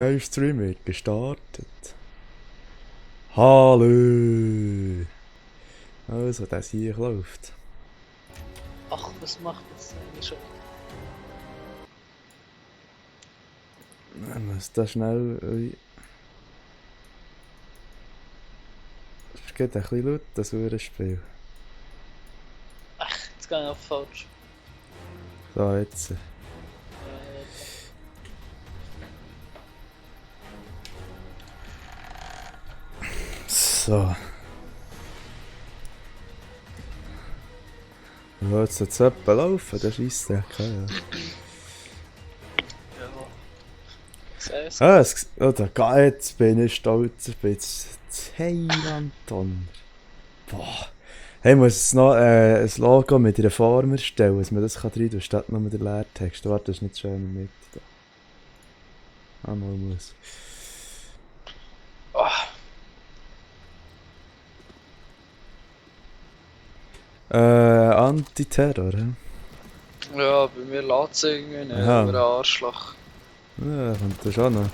Livestream wird gestartet. Hallo! Also, das hier läuft. Ach, was macht das eigentlich schon? Ich muss da schnell. Es geht ein bisschen laut, das Uhrenspiel. Ach, jetzt gehe ich auf falsch. So, jetzt. So. Ja, jetzt sollte es etwa laufen, der scheisst ja keine. Ja. Siehst Ah, jetzt bin ich stolz, ich bin jetzt Heiland. Boah. Hey, ich muss jetzt noch ein Logo mit einer Form erstellen, dass man das rein tun kann, statt nur der Leertext. Warte, das ist nicht schön in der Mitte da. Ah, mal muss. oh. Antiterror, hä? Ja, bei mir lädt es irgendwie nicht, Aha. aber ein Arschloch. Ja, kommt das schon noch.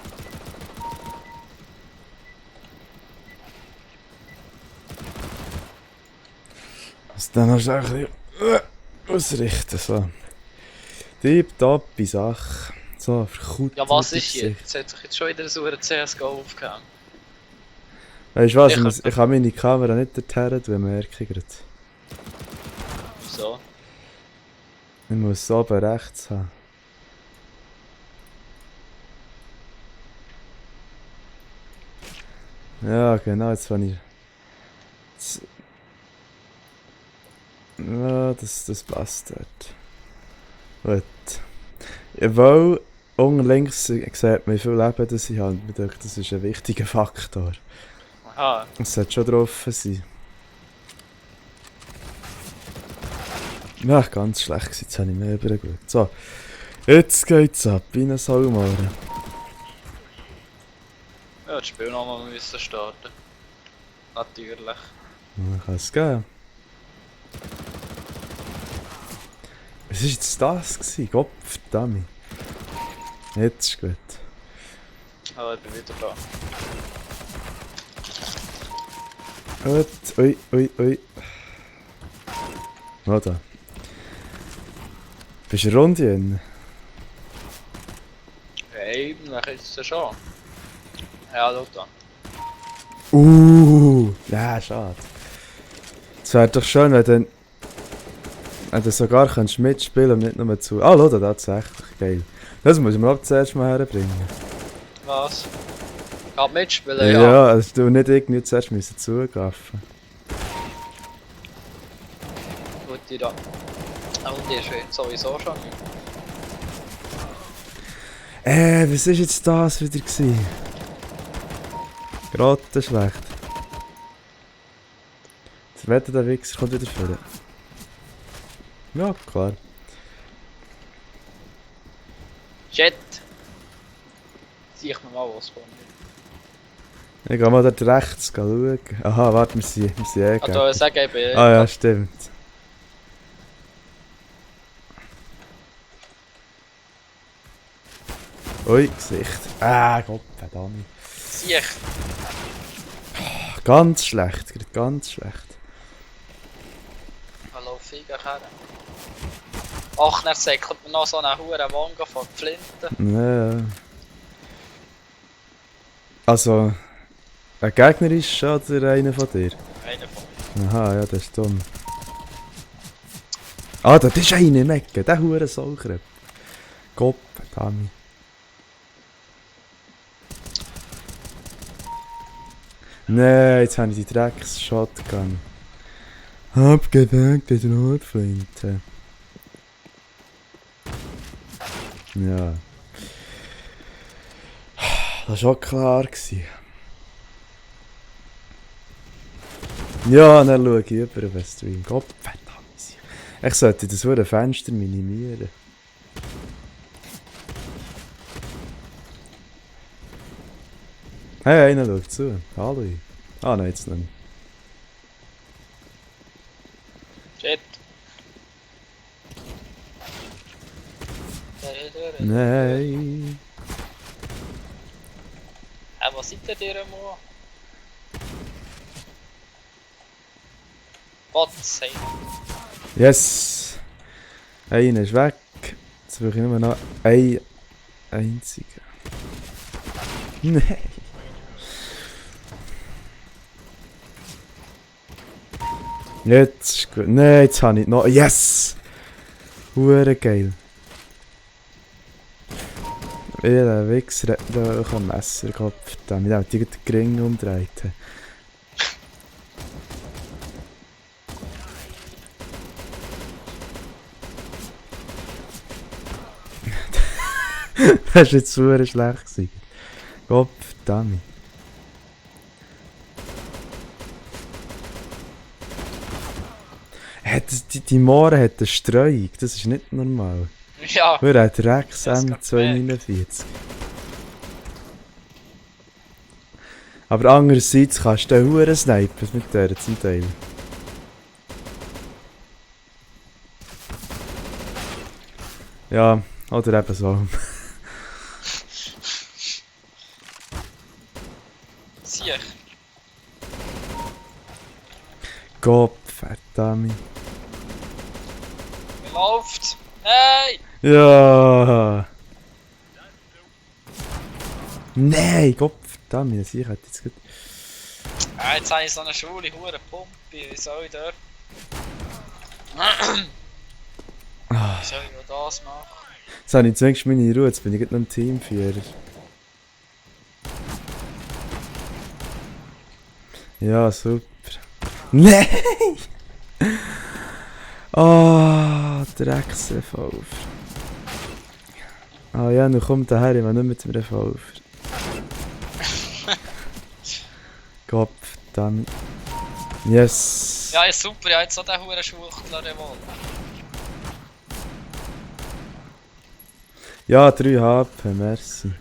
Also dann hast du ein bisschen ausrichten, so. Tipptoppi Sache. So, verkauft. Ja, was ist jetzt? Jetzt hat sich jetzt schon wieder so ein CSGO aufgehängt. Weißt du was, ich kann meine Kamera nicht dorthin tun, merke ich gerade. Wieso? Ich muss es oben rechts haben. Ja, genau, jetzt wenn ich... Ja, das passt dort. Gut. Jawohl, unten links sieht man, wie viel Leben das ich habe. Ich denke, das ist ein wichtiger Faktor. Aha. Es sollte schon drauf sein. Ja, ganz schlecht gewesen, jetzt habe ich mehr übergeschaut. So, jetzt geht's ab, wie ein Saumauer. Ja, das Spiel nochmal müssen starten. Natürlich. Ja, kann es geben. Was war jetzt das? Gott verdammt. Jetzt ist gut. Aber ich bin wieder da. Gut, ui. Oh, da. Bist du eine Runde drin? Hey, dann ist es schon. Ja, schau da. Ja, schade. Es wäre doch schön, wenn du sogar kannst mitspielen und nicht nur zu... Ah, schau da, tatsächlich. Geil. Das muss ich mir auch zuerst mal herbringen. Was? Gerade mitspielen, ja. Ja, also du nicht irgendwie zuerst müssen zugaffen. Gut, die da. Und die ist jetzt sowieso schon nicht. Was war jetzt das wieder gewesen? Gerade schlecht. Das Wetter, der Wichser kommt wieder vor. Ja, klar. Shit! Sieh ich mir mal was von mir. Ich geh mal dort rechts schauen. Aha, warte, wir sind eh Ich wollte sagen, ich bin... Ah ja, stimmt. Ui, Gesicht. Gott verdammt. Sieh ich. Ganz schlecht, gerade ganz schlecht. Hallo, Fiegerkerl. Ach, dann säckelt mir noch so einen huren Wonga von Flinten. Ja. Also, ein Gegner ist schon oder einer von dir? Einer von Aha, ja, das ist dumm. Ah, da ist einer im Ecke, der hure Sauger. Gott verdammt. Nein, jetzt habe ich die Drecks-Shotgun. Abgedeckt, die Rotflinte. Ja. Das war auch klar. Ja, dann schaue ich über den Stream. Gott verdammt. Ich sollte das hure Fenster minimieren. Hey, einer schaut zu. Hallo. Ah, nein, jetzt nicht. Shit. Nein. was seid ihr dir mal? Bots, hey. Yes! Einer ist weg. Jetzt brauche ich nur noch einen einzigen. Nein! Jetzt ist gut. Nein, jetzt habe ich noch. Yes! Hure geil. Der Wichser hat da auch ein Messer gehabt. Damit hat die den Ring umdreht. Das war jetzt super schlecht gewesen. Gottverdammt. Die Moore hat eine Streuung, das ist nicht normal. Ja. Wir haben Rex Das M249. Aber andererseits kannst du den Huren snipen mit der zum Teil. Ja, oder eben so. Sieh. Gottverdammt. Wie läuft's? Hey! Ja! Nein, Gottverdammt, ich hätte jetzt gut. Jetzt habe ich so eine schwule Hure Pumpe, wie soll ich dort? Wie soll ich noch das machen? Jetzt habe ich zumindest meine Ruhe, jetzt bin ich gerade noch ein Teamführer. Ja, super. Nein! Ah, Drecksrevolver. Ah ja, nu kommt daher, ich will nicht mit dem Revolver. Gottverdammt. Yes! Ja, ist super, ich habe jetzt so den Hure Schwuchtler-Revolver. Ja, 3 HP, merci.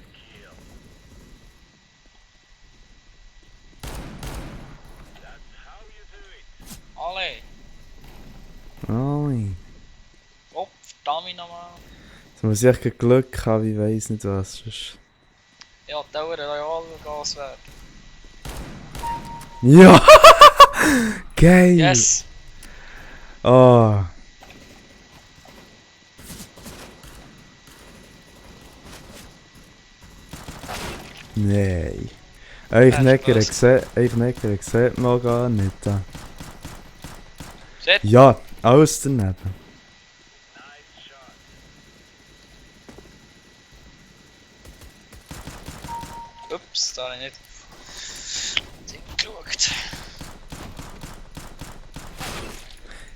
Alle! Oi. Oh, verdammt nochmal. Jetzt muss ich echt kein Glück haben, ich weiss nicht was. Sonst... Ja, die Hure Royal-Gas werden. Ja! Geil! Yes! Ah. Nein. Euch Necker sieht man gar nicht. Da. Shit! Ja, alles daneben. Ups, da habe ich nicht geschaut.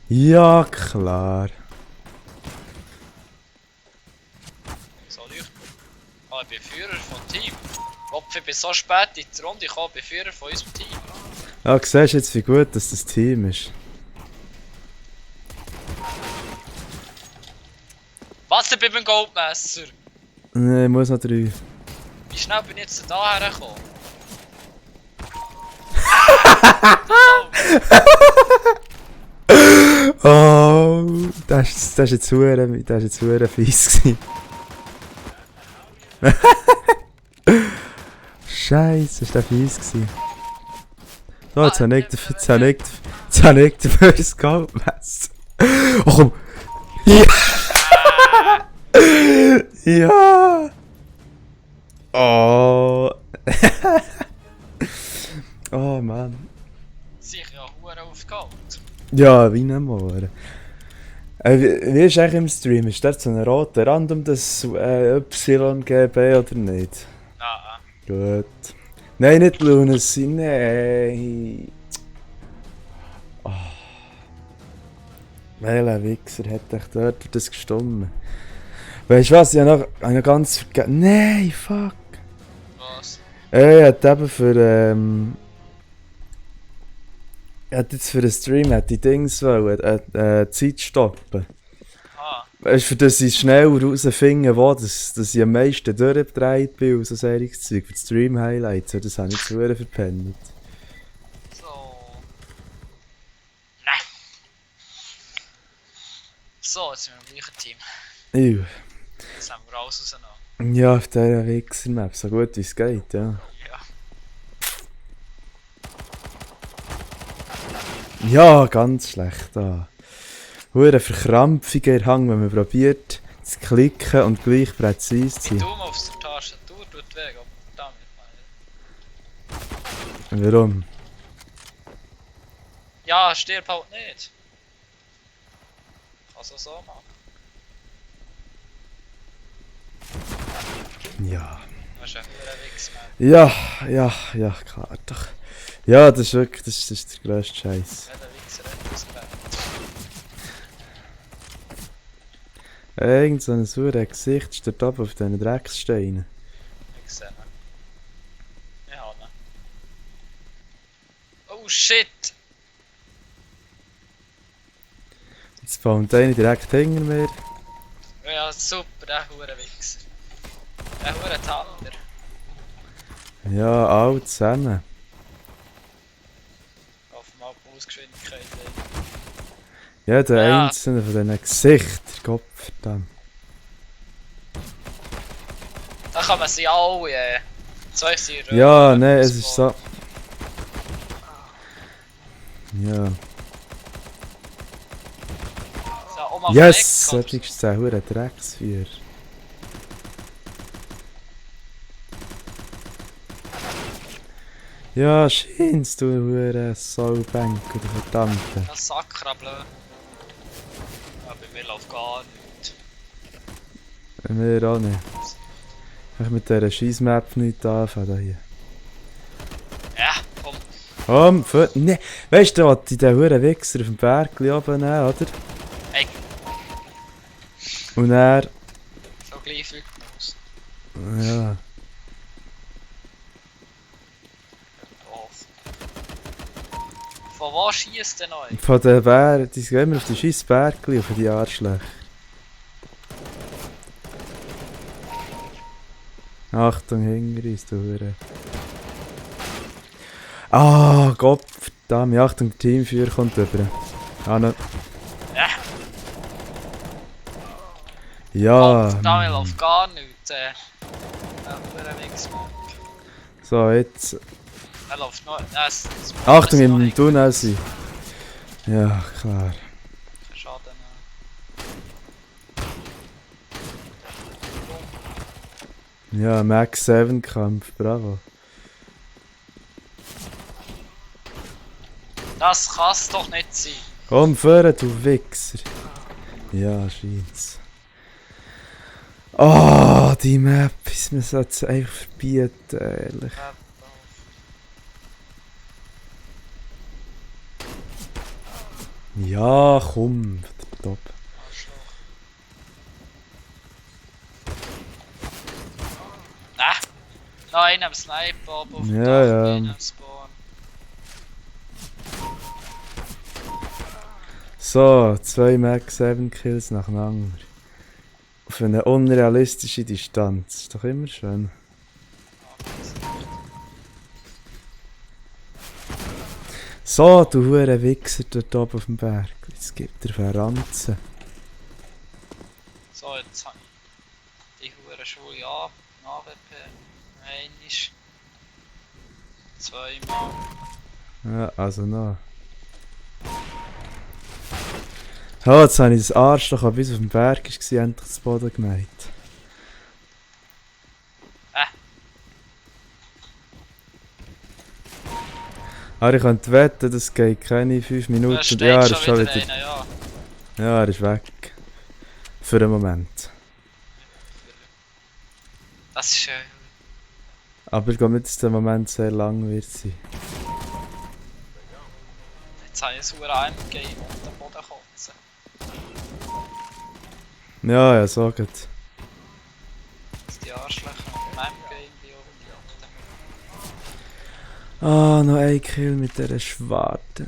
Ja, klar. So leuchtet. Ah, ich bin Führer vom Team. Kopf, ich bin so spät in die Runde gekommen, ich bin Führer von unserem Team. Ja, siehst jetzt, wie gut dass das Team ist. Was denn bei meinem Goldmesser? Nee, ich muss noch 3. Wie schnell bin ich jetzt da hergekommen? Oh, das ist jetzt hure fies gewesen. Scheiße, ist der fies gewesen. So, jetzt habe ich dafür das Goldmesser. Oh komm! Ja! Ja! Oh! Oh Mann. Sicher ja Hure aufgeholt. Ja, wie nicht mehr. Wie ist eigentlich im Stream? Ist da so ein roter Rand um das YGB oder nicht? Nein. Gut. Nein, nicht Lunacy, nein. Oh. Welcher Wichser hat dich dort für das gestummen? Weißt du was, ich habe noch ganz vergessen. Nein, fuck. Was? Er hat eben für er hat jetzt für den Stream die Dings wollen, Zeit stoppen. Ah. Weißt du, für das ich schnell herausfinden wo, dass ich am meisten durchgedreht bin und so solches Zeug. Für die Stream-Highlights, das habe ich zu verpennt. So. Nein. So, jetzt sind wir im gleichen Team. Ew. Jetzt haben wir alles auseinander. Ja, auf dieser Wichser-Map, so gut wie es geht, ja. Ja. Ja, ganz schlecht da. Hure Verkrampfung in der Hang, wenn man probiert zu klicken und gleich präzise zu Mit sein. Daumen auf der Tastatur tut weh, aber damit meine Warum? ich. Ja, stirb halt nicht. Kannst du so machen. Ja. Das ist ein verdammter Wichsmann. Ja, klar doch. Ja, das ist wirklich, das ist der grösste Scheiß. Jeder Wichser hat das Bett. Irgend so ein sauer Gesicht steht oben auf diesen Dreckssteinen. Ich sehe ihn. Ich habe ihn. Oh shit! Jetzt spawnt einer direkt hinter mir. Ja, super, der hure Wichser. Der hure Tander. Ja, alle zusammen. Auf Mausgeschwindigkeit. Ja, der Ja. einzelne von diesen Gesichtern. Gottverdammt. Da kann man sie alle. Zwei sind Ja, nein, es ist so. Ja. So, Oma Yes! Fleck, Das ist ein hure Drecksführer. Ja, scheinst du hure Soulbank oder verdammte. das Sakrabel. Ja, bei mir läuft gar nichts. Mir auch nicht. Ich kann mit dieser Scheissmap nicht anfangen hier. Ja, komm. Komm, ne, weißt du, was die den huren Wichser auf dem Berg oben nehmen, oder? Hey, Und er, so gleich viel aus. ja. Doof. Von wo schießt denn euch? Von den Bären, die gehen immer auf die scheiß Bergli, auf die Arschlöcher. Achtung, hinter uns, du Hure. Ah, Gott, verdammt, Achtung, der Teamführer kommt rüber. Ah, noch. Ja, Ja. Daniel läuft gar nichts. Der hure Wichsmann. So, jetzt. Er läuft noch. Es Achtung, im Tunnel sein. Ja, klar. Schaden. Ja, Max 7 Kampf, bravo. Das kann's doch nicht sein. Komm, führen, du Wichser. Ja, scheint's. Ah, die Map ist mir so einfach verbieten, ehrlich. Ja, komm, top. Arschloch. Noch einen am Sniper, aber auf dem Ja, Dach, ja. einen am Spawn. So, 2 Max 7 Kills nacheinander. Auf eine unrealistische Distanz. Ist doch immer schön. So, du hure Wichser dort oben auf dem Berg. Jetzt gibt er Verranzen. So, jetzt habe ich die hure Schule ab. AWP. Einisch. Zweimal. Ja, also noch. Oh, jetzt habe ich das Arschloch, das bis auf dem Berg war, endlich zu Boden gemeint. Aber ich könnte wetten, das geht keine 5 Minuten. Da steht Ja, er ist schon wieder wieder. einer, ja. Ja, er ist weg. Für einen Moment. Das ist Aber ich glaube nicht, dass der Moment sehr lang wird sein. Jetzt habe ich ein sauer Game und den Boden kotzen. Ja, ja, so geht. Dass die Arschlöcher mit meinem Game die oben die Ah, noch ein Kill mit dieser Schwarte.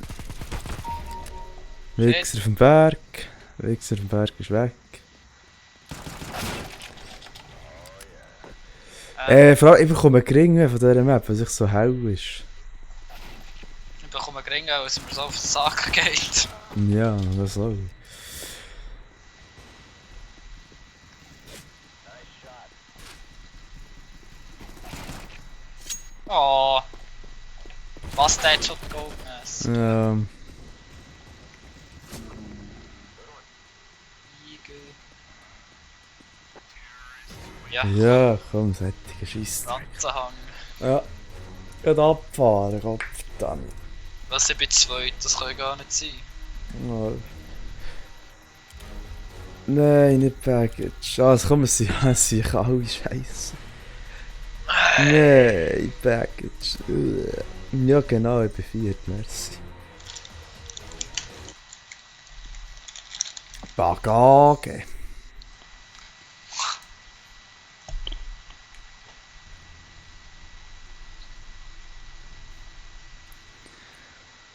Wichser auf dem Berg. Wichser auf dem Berg ist weg. Vor allem, ich bekomme gering von dieser Map, weil es so hell ist. Ich bekomme gering, als es mir so auf den Sack geht. Ja, das soll. Oh. Was der hat schon Goldness. Ja, Ja, komm, sättige Scheisse. Ranzenhang. Ja, geht abfahren, Gott verdammt. Was, ich bin zweit, das kann ja gar nicht sein. Oh. Nein, nicht Package. Ah, komm, es sind alle Scheiße. Nein, Package. Ja, genau, ich bin 4, merci. Bagage.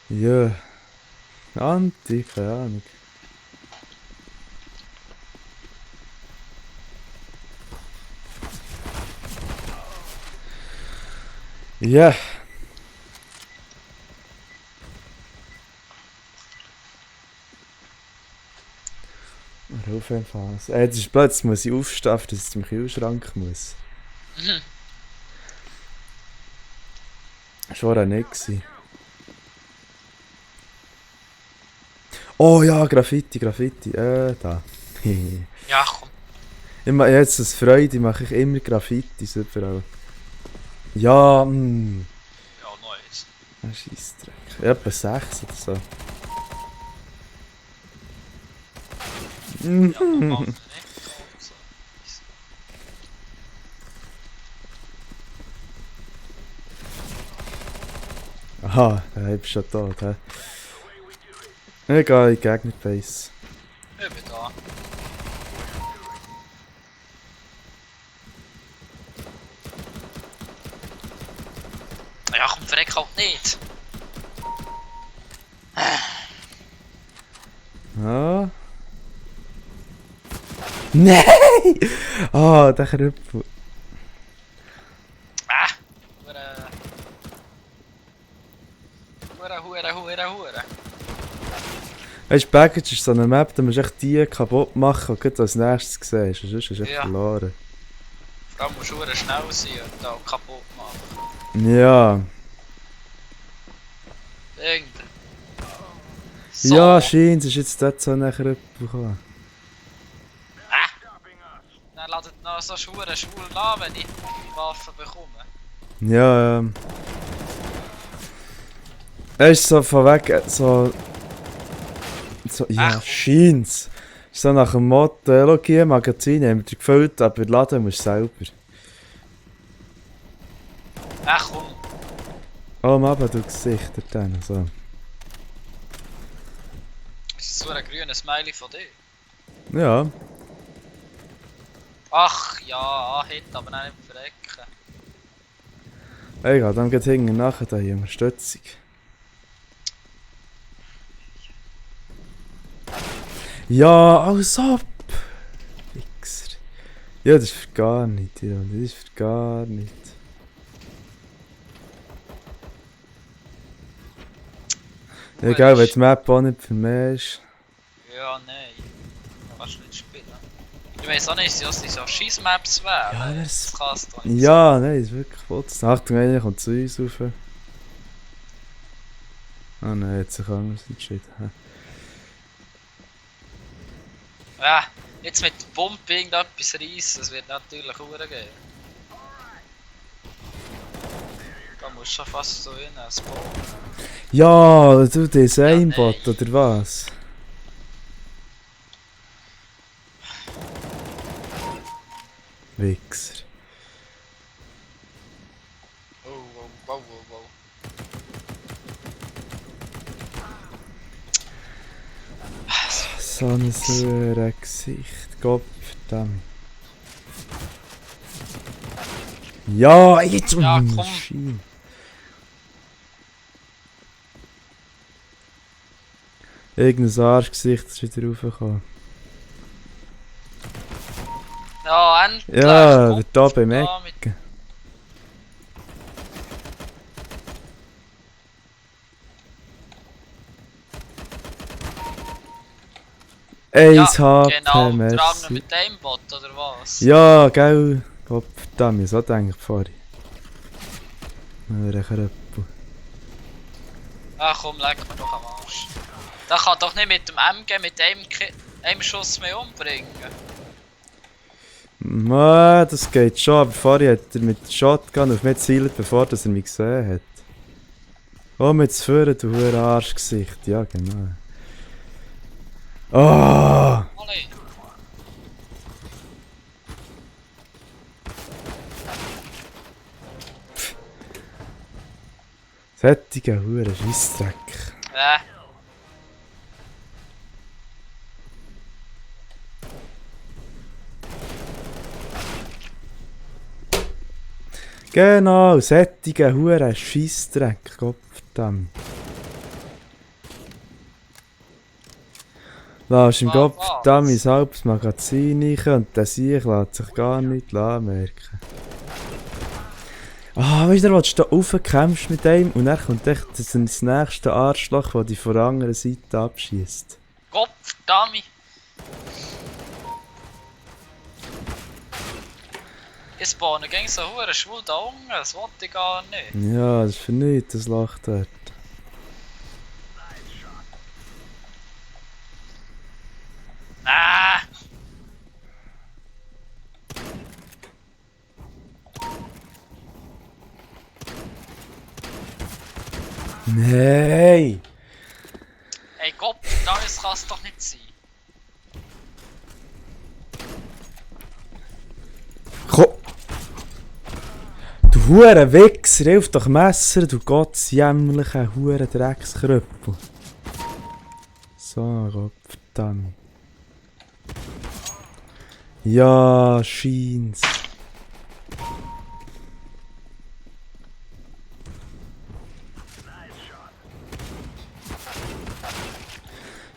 Ja. Anti, keine Ahnung. Ja. Auf einfach. Jetzt ist plötzlich, muss ich aufstehen, dass ich zum Kühlschrank muss. Mhm. Das war auch nicht gewesen. Oh ja, Graffiti. Da. Ja, komm. Jetzt als Freude mache ich immer Graffitis überall. Ja, Ja, nice. ein Scheissdreck. Etwa 6 oder so. Ja, mach nicht. So. Aha, da bist du schon tot, hä? Egal, ich Gegner-Base. Ich bin da. Ja, komm, verreck halt nicht. Ja. Nein! Ah, der Krüppel. Hure. Weißt du, Package ist so eine Map, da musst du echt die kaputt machen und gleich als nächstes siehst. Sonst ist es echt Ja. verloren. Vor allem musst du hure schnell sein und auch kaputt machen. Ja. Irgendein. So. Ja, scheint, es ist jetzt dort so ein Krüppel gekommen. Dann ladet noch so schwul an, wenn ich Waffen bekomme. Ja, ist so von weg, so, ja, Ach. scheint's. Ist so nach dem Motto, schau hier, Magazin haben wir gefüllt, aber laden musst du selber. Ach komm. Oh, Mama, du Gesichter dann, so. Ist das so ein grünes Smiley von dir? Ja. Ach ja, Hit, aber nicht verrecken. Egal, dann geht hinten nachher da hier Unterstützung. Ja, als ob! Wichser. Ja, das ist für gar nicht, ja, das ist für gar nicht. Egal, wenn die Map auch nicht für mich ist. Ja, nein. Kannst du nicht spielen. Ich weiss auch nicht, dass die so Scheiss-Maps wären. Ja, Das kannst du nicht. Ja, nein, ist wirklich putz. Achtung, einer kommt zu uns rauf. Ah nein, jetzt sich anders entschieden. Ja, jetzt mit Pumping da etwas reissen, das wird natürlich Uhren geben. Da musst du schon fast so in ein Spawn. Ja, du Designbot oder was? Wichser. Wow. So ein sauer Gesicht, Gott verdammt. Ja, jetzt Ja, komm. Schein. Irgendein Arschgesicht ist wieder raufgekommen. Ja, endlich! Ja, Komm, der da beim da mit- Ecken. Eins Ja, HP, genau, tragen wir merci. mit dem Bot oder was? Ja, gell. Gott verdammt, so denke ich vorhin. Ein Kröppel. Ach komm, leck mir doch am Arsch. Da kann doch nicht mit dem MG mit einem Schuss mehr umbringen. Das geht schon, aber vorher hat er mit der Shotgun auf mich gezielt, bevor er mich gesehen hat. Oh, mit vorne, du hure Arschgesicht. Ja, genau. Oh! Alle. Sättiger hure Scheissdreck. Genau, sättiger hure Scheissdreck. Gottverdammt. Lass im Gottverdammt mein halbes Magazin rein und der Sieg lässt sich gar nicht merken. Ah, weißt du, du da raufkämpfst mit dem und dann kommt echt das nächste Arschloch, das dich von der anderen Seite abschießt. Gottverdammt! Ich spawne gegen so hure schwul da unten, das wollte ich gar nicht. Ja, das ist für nichts, das Loch dort. Ah! Nein! Ey Gott, das kann es doch nicht sein. Komm! Du hure Wichser, hilf doch Messer, du gottsjämmerlicher hure Dreckskrüppel. So, Gottverdammt. Ja, scheint's.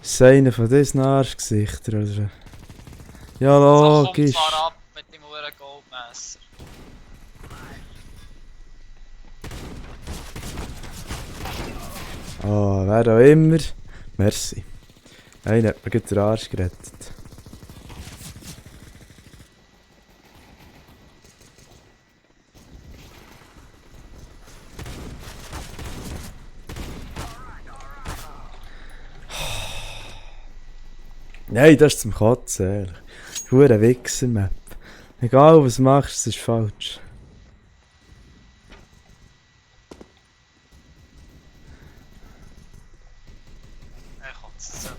Das ist einer von diesen Arschgesichtern, oder? Ja, logisch. So, komm, fahr ab mit dem hure Goldmesser. Oh, wer auch immer. Merci. Einer hat mir gerade den Arsch gerettet. Nein, das ist zum Kotzen, ehrlich. Hure Wichser-Map. Egal was du machst, es ist falsch. Ich kotze so.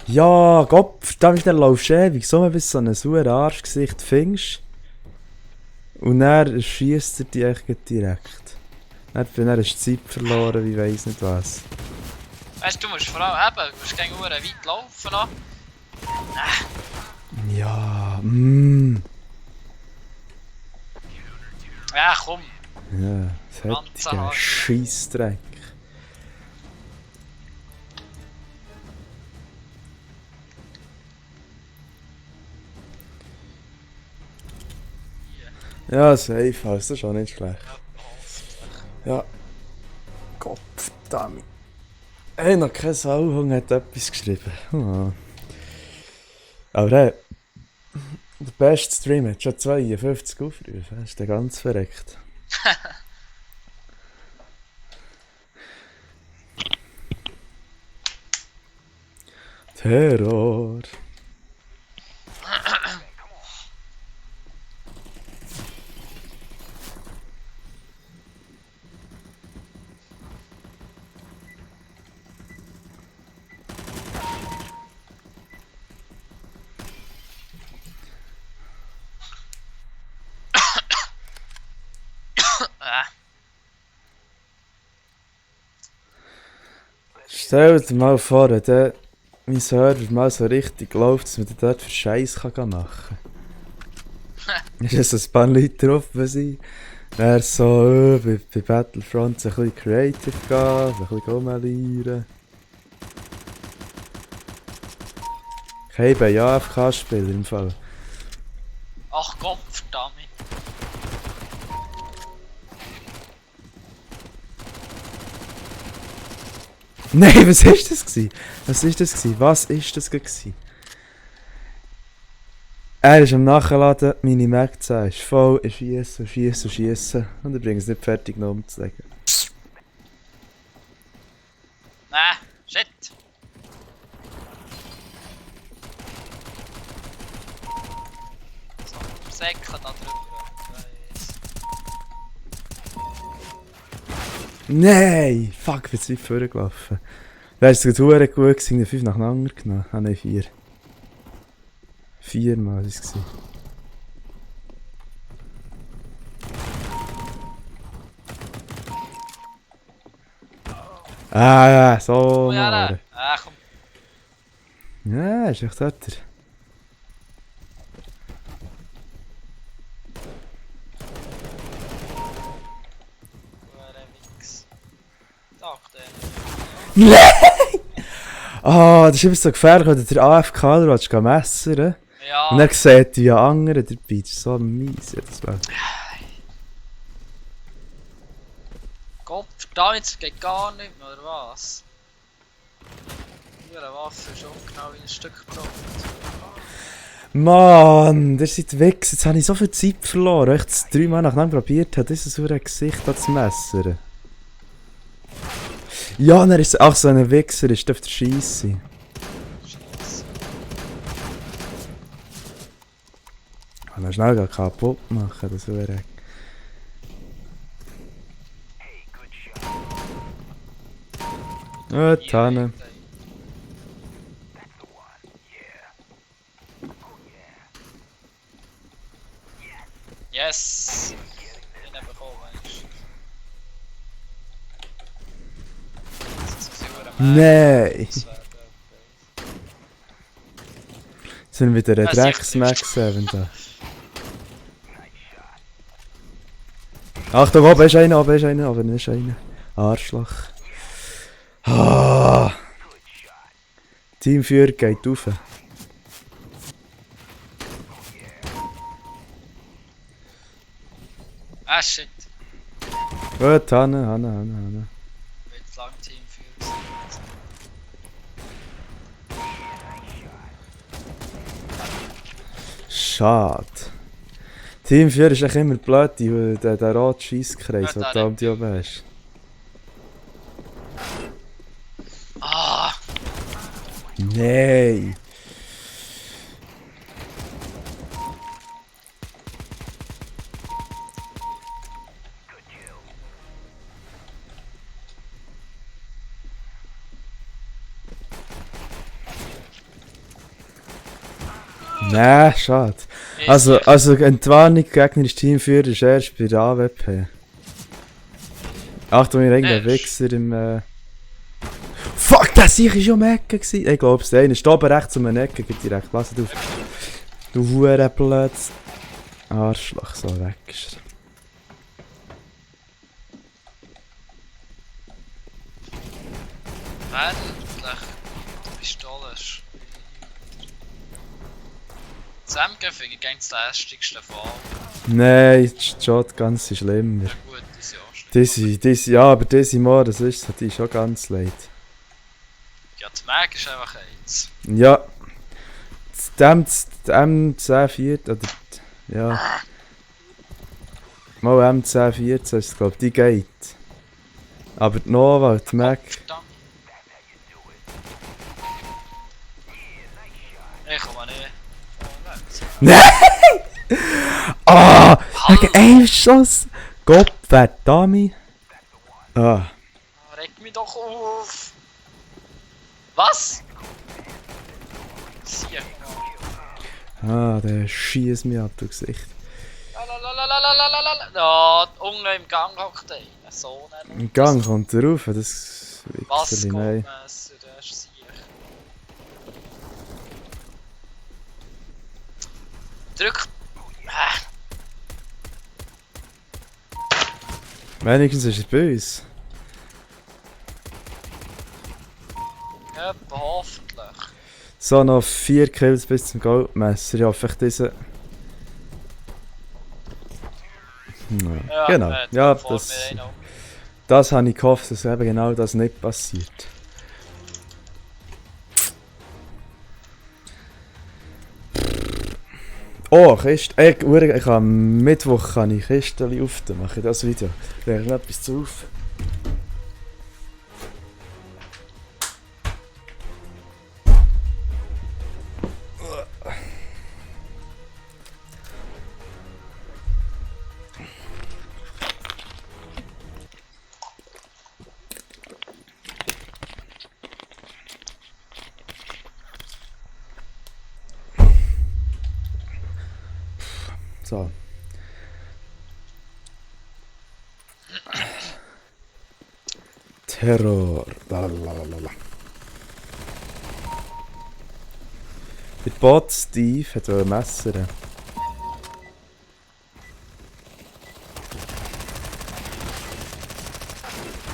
Ja, Gott, da dann laufst du ewig so, bis du so ein sauer Arschgesicht findest. Und dann schießt er dich echt direkt. Dann hast du Zeit verloren, wie weiss nicht was. Weißt du, musst vor allem eben, du musst gegen hure weit laufen noch. Ja, Ja, komm. Ja, das hat ein Scheissdreck. Ja, safe, das ist auch nicht schlecht. Ja. Gottverdammt. Hey, noch kein Sauhung hat etwas geschrieben. Oh. Aber hey, der beste Stream hat schon 52 Aufrufe. Das ist der ganz verreckt. Terror. Stell dir mal vor, wenn mein Server mal so richtig läuft, dass man dort für Scheiß machen kann. Ist es ein paar Leute drauf, sind? Wäre so bei Battlefront so ein bisschen creative gehen, so ein bisschen rumlieren. Ich bin ja AFK-Spieler im Fall. Ach Gott, verdammt. Nein, was ist das gewesen? Was ist das gewesen? Was ist das gewesen? Er ist am Nachladen, meine Mac-10 ist voll, ich schiesse, schiesse, schiesse. Und ich bringe es nicht fertig, noch umzulegen. Shit. So. Säcke da drüber. Nein! Fuck, bin zu weit vorgelaufen. Da ist es gerade gut gewesen, 5 nacheinander genommen. Ah nein, 4. 4 Mal war es. Ah, so Oh ja, mal. komm. Ja, ist echt dort. Wix. Dachte er. Nein! Ah, das ist immer so gefährlich, wenn du den AFK oder willst messern. Ja. Und dann sieht die anderen dabei. Das ist so mies. Das wäre. Gott, verdammt, geht gar nicht mehr, oder was? Ihre Waffe ist auch genau wie ein Stück Brot. Mann, der seid weg. Jetzt habe ich so viel Zeit verloren, weil ich das 3 Mal nacheinander probiert habe, dieses so ein Gesicht zu messern. Ja, dann ist ach so ein Wichser, ist auf der Scheisse. Scheiße. Kann er schnell kaputt machen, das wäre. Ja, Tanne. Yes! Den haben wir bekommen, weißt du. Nein! Das wäre Jetzt sind wir wieder ein Ja, Drecks-Max 7 da. Achtung, oben ist einer, oben ist einer, oben ist einer. Arschloch. Ah. Teamführer geht rauf. Ah shit! Gut, Hanne. Wird zu lang Team für uns. Schade. Teamführer ist echt immer blöd, der rote Scheisskreis, Ja, den der du nicht. da oben hast. Ah! Nein! Nein, schade. Also Entwarnung, gegnerisches Teamführer ist erst bei der AWP. Achtung, wir haben irgendeinen Wichser im. Fuck, der Sieg war schon um die Ecke gewesen. Ich glaube, der eine ist oben rechts um die Ecke, geht direkt. Pass auf. Du Hurenblöd. Arschloch, so weg ist er. Endlich! Pistole ist. Zusammengehen finde ich ganz das lästigste von allem. Nein, die Shotguns sind schlimmer. Ja gut, die sind auch schlimm. Ja, aber diese Mal, das ist, hat die schon ganz leid. Ja, die Mag ist einfach eins. Ja. Dem M10 oder. Ja. Mal M1014 ist es, glaube ich, die geht. Aber die Nova, die Mac. Verdammt. Ich komme nicht. Nein! Ah! Wegen einem Schuss! Gott, verdammt! Ah. Reg mich doch auf! Was? Sieh. Ah, der schießt mich ab, du Gesicht. Lalalalalalala. Ja, unten im Gang hockt einer. So einen. Im Gang kommt er rauf, das Was Wichserli, nein. Messer, der ist sicher. Drück. Wenigstens ist er bei uns. Ja, hoffentlich. So, noch 4 Kills bis zum Goldmesser. Ich hoffe, ich diese. Ja, genau. Ja, das habe ich gehofft, dass eben genau das nicht passiert. Oh, Kiste. Ich kann am Mittwoch kann ich Kisten aufnehmen. Mache ich das Video. Wäre noch etwas drauf. So. Terror. Lalalala. Der Bot Steve hat ein Messer.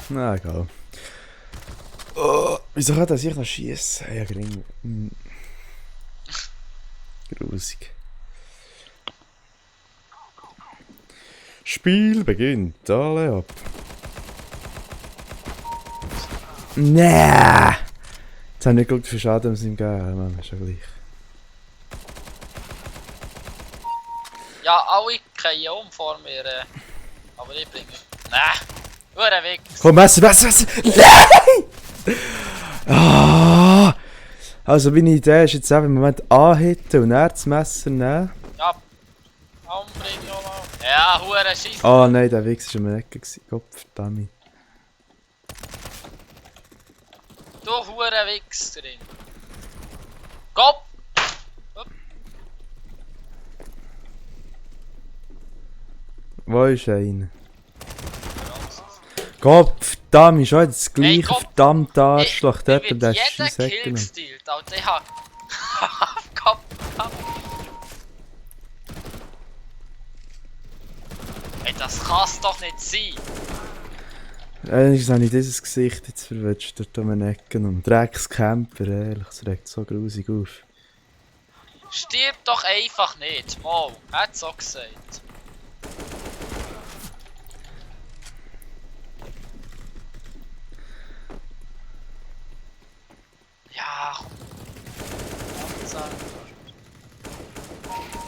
Na, egal. Oh, wieso kann das sich noch schießen? Ja, gering. Grusig. Spiel beginnt. Alle ab. Nee! Jetzt habe ich nicht geschaut, wie viel Schaden es ihm gegeben. Mann, ist ja gleich. Ja, alle kehren um vor mir. Aber ich bringe. Nein! Hure weg! Komm, Messer! Nein! Ah! Also meine Idee ist jetzt einfach im Moment anhitten und dann das Messer nehmen. Ja! Umbringen oder? Ja, hure Scheiße! Ah nein, der Wichs war um die Ecke. Gottverdammt. Du hure Wichserin! Kopf! Wo ist einer? Gottverdammt, schon das gleiche Gott. verdammte Arschloch dort Mir und der wird ist jeder Scheissecke Kill genommen. gestealt, Alter. Ich hab... Kopf! Ey, das kann's doch nicht sein! Eigentlich habe ich dieses Gesicht jetzt verwetscht dort um die Ecke und Dreckscamper, ehrlich, das regt so grusig auf. Stirb doch einfach nicht, mal. Hat's auch gesagt. Ja, komm.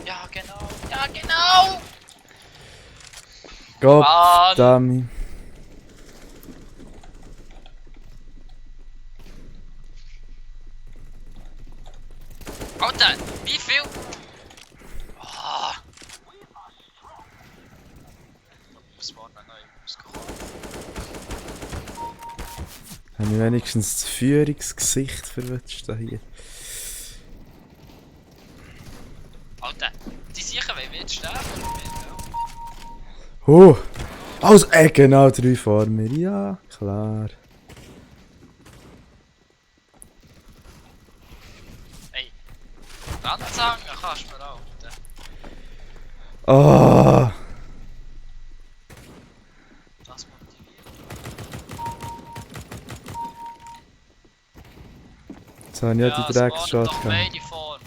Ja, genau. Ja, genau! Gottverdammt. Alter, wie viel? Oh. Das war noch neu rausgekommen. Habe ich wenigstens das Führungsgesicht verwetscht da hier. Alter, die sicher wollen wir jetzt sterben. Also, genau 3 vor mir. Ja, klar. Ey, Ranzangen kannst du mir auch. Ah! Das motiviert. Jetzt habe ich ja die Drecksshot doch gehabt. beide vor.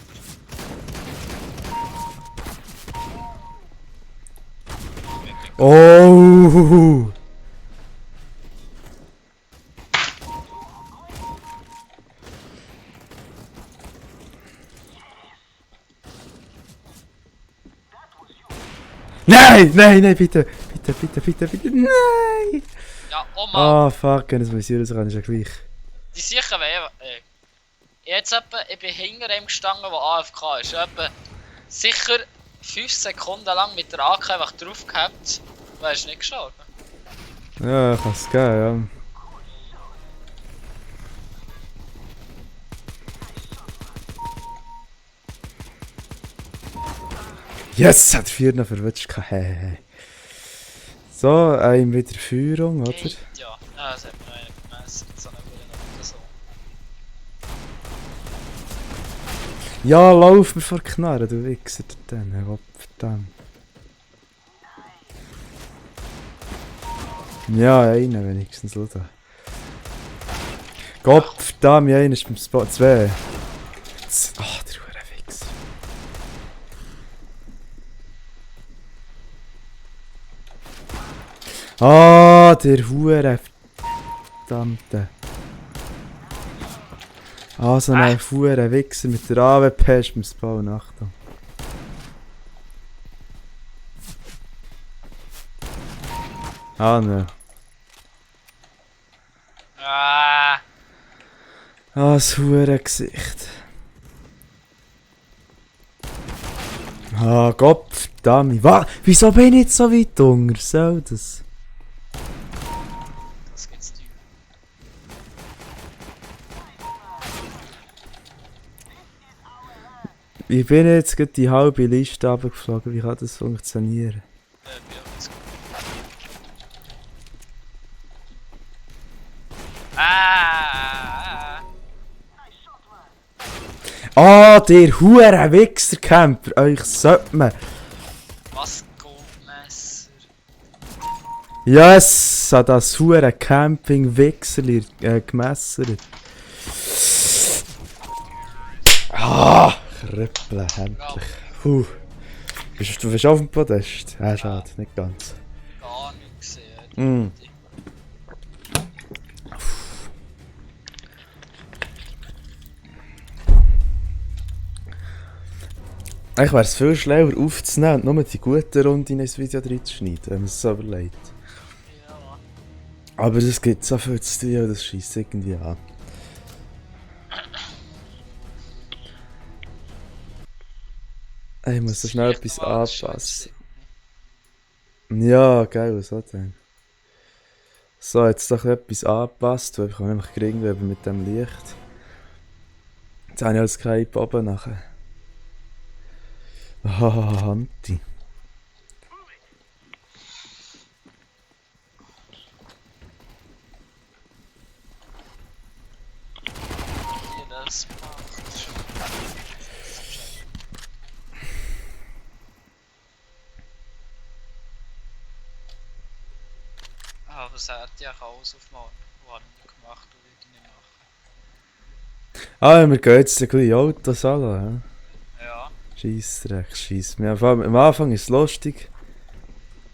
Oh! Nein, nein, nein, bitte, bitte, bitte, bitte, bitte, nein! Ja, oh Mann. Ah, fuck, wenn es mal seriös kann, ist ja gleich. Die sicher wollen. Jetzt etwa, ich bin hinter ihm gestanden, wo AFK ist. Etwa sicher 5 Sekunden lang mit der AK einfach drauf gehabt. Du ist nicht gestorben. Ja, kann es geben, ja. Yes, hat 4 noch verwünscht. Hey. So, wieder Führung, oder? Geht, ja. Ja, das hat mir noch einen gemessen. So eine Uhr oder so. Ja, lauf mir vor die Knarre, du Wichser, dann, verdammt. Ja, einer wenigstens, oder? Gottverdammt, einer ist beim Spot 2. Ach, der Wichser. Ah, der Hure verdammte. Ah, so ein Hure Wichser mit der AWP ist beim Spawn, Achtung. Ah, ne. Ah, Ah, das Hure Gesicht. Ah, Gottverdammt. Wieso bin ich jetzt so weit unter? Soll das? das geht's dir. Ich bin jetzt gerade die halbe Liste runtergeflogen. Wie kann das funktionieren? Ja, jetzt gut. Ah! Ah, der hure Wichser-Camper! Euch sollte man... Was Goldmesser? Yes! An das hure Camping-Wichserli gemessert. Ah! Krüppeln, endlich. Puh. Du bist auf dem Podest? Ja, schade, nicht ganz. Gar nicht gesehen. Mm. Eigentlich wäre es viel schlauer aufzunehmen und nur die guten Runden in ein Video reinzuschneiden, wenn man es so überlegt. Ja. Aber es gibt so viel zu tun, das scheisst irgendwie an. Ich muss so schnell etwas anpassen. Ja, geil, so dann. So, jetzt doch etwas angepasst, weil ich kann nämlich kriegen mit dem Licht. Jetzt habe ich alles keinen oben nachher. Ah, Hanti. Wie das macht. Ah, was hat die auch alles auf morgen? Was habe ich nicht gemacht und würde ich nicht machen? Ah, wir gehen jetzt ein bisschen Autos an. Ja. Scheissdreck, scheiss. Am Anfang ist es lustig.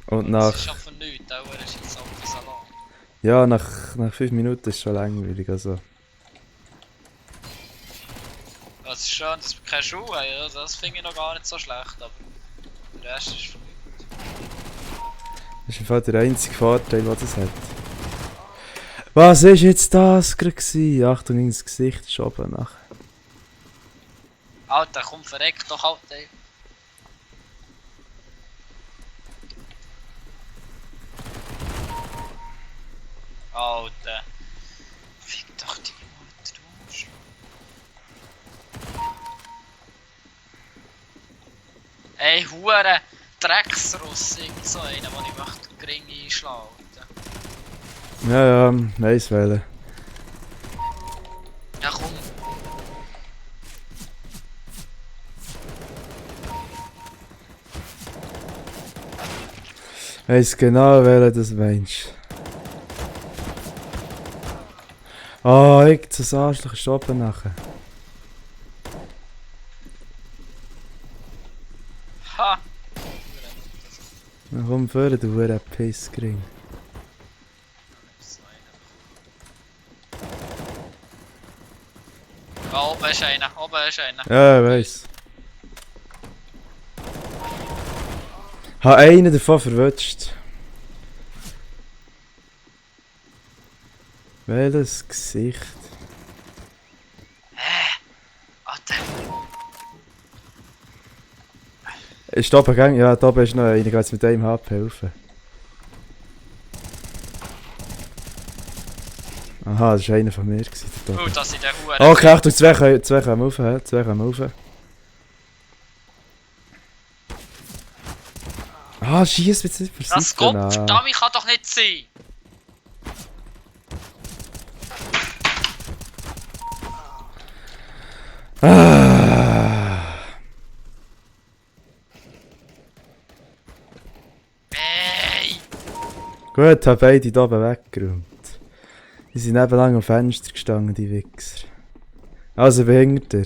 Und Das ist nach... schon von nichts, auch er ist jetzt auf den Salon. Ja, nach 5 Minuten ist es schon langweilig, also... Es ist schön, dass wir keine Schuhe haben, ja, das finde ich noch gar nicht so schlecht, aber der Rest ist von nichts. Das ist im Fall der einzige Vorteil, den das hat. Was ist jetzt das gerade gewesen? Achtung, ins Gesicht ist oben nachher. Alter, komm, verreck doch halt, ey. Alter. Fick doch die Mutter, du Arschloch. Ey, hure Drecksruss, irgend so einer, den ich möchte gering einschlagen. Alter. Ja, weiss wählen. Ja, komm. Weiss genau, wählen das meinst. Ah, das Arschloch ist oben nachher. Ha! Na komm vor, du hure Pissgring. Ja, oben ist einer, oben ist einer. Ja, ich weiss. Habe einen davon verwutscht. Welches Gesicht? Alter. Ist da oben gegangen? Ja, da oben ist noch einer, ich gehe jetzt mit einem HP helfen. Aha, das war einer von mir. Da Oh, oben. das sind der Hure. Okay, Achtung, zwei kommen rauf, zwei kommen rauf. Ah, schieß jetzt nicht für Das Gott, verdammt, kann doch nicht sein! Ah. Ey! Gut, habe beide hier oben weggeräumt. Die sind nebenan am Fenster gestanden, die Wichser. Also behindert er.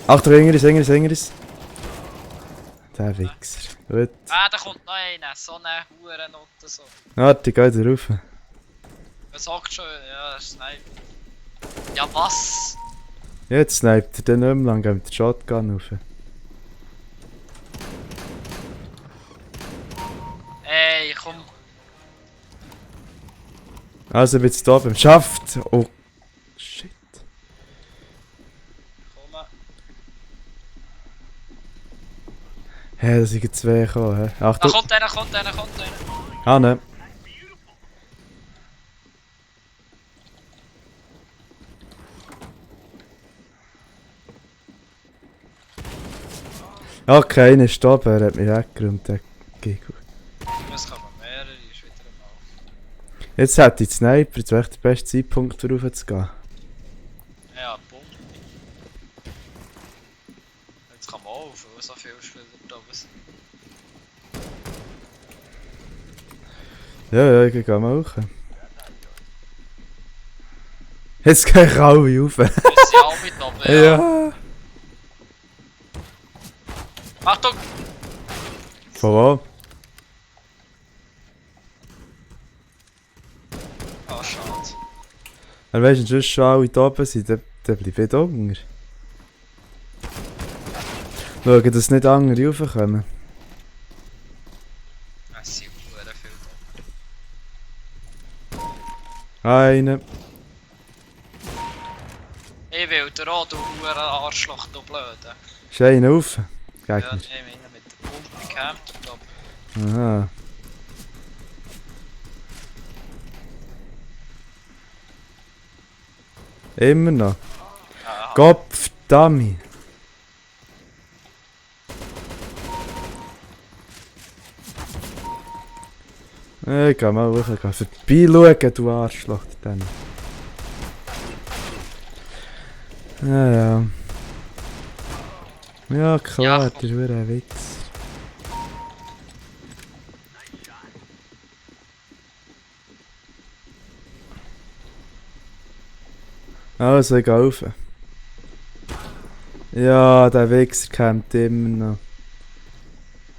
Achtung, Ingeris. Der Wichser. Gut. Ah, da kommt noch einer, so eine Hurennote so. Warte, geh da rauf. Er sagt schon, ja, das Sniper. Ja, was? Jetzt sniped er den nicht mehr lang, geht mit der Shotgun rauf. Ey, komm. Also, ich bin jetzt hier oben. Schafft! Oh. Shit. Komm. Hä, da sind zwei gekommen, hä? Da Achtung! kommt einer. Ah, ne. Okay, einer ist oben, er hat mich weggeräumt, der Giggle. Es kommen mehrere, ist wieder einmal. Jetzt hätte ich den Sniper, jetzt wäre echt der beste Zeitpunkt, darauf zu gehen. Ja, bumm. Jetzt kann man auf, weil so viele Spieler da oben sind. Ja, ich gehe mal hoch. Jetzt gehe ich alle rauf. Wir sind alle mit oben, ja. Ja. Achtung! Von wo? Ah, schade. Aber weißt du, wenn sonst schon alle da oben sind, dann bleibe ich da unten. Schauen, dass nicht andere raufkommen. Es sind verdammt viele Einer. da. Ich will dir auch, du Huren Arschloch, du Blöde. Ist einer rauf? Ja, Gegner. ich meine mit der Pumpe gecampt und oben. Aha. Immer noch. Ja, Kopf, Dummy. Ich geh mal hoch, ich geh vorbeischauen, du Arschloch. Dann. Ja. Ja, klar, Ja, das ist wieder ein Witz. Also, ich geh rauf. Ja, der Wichser kämpft immer noch.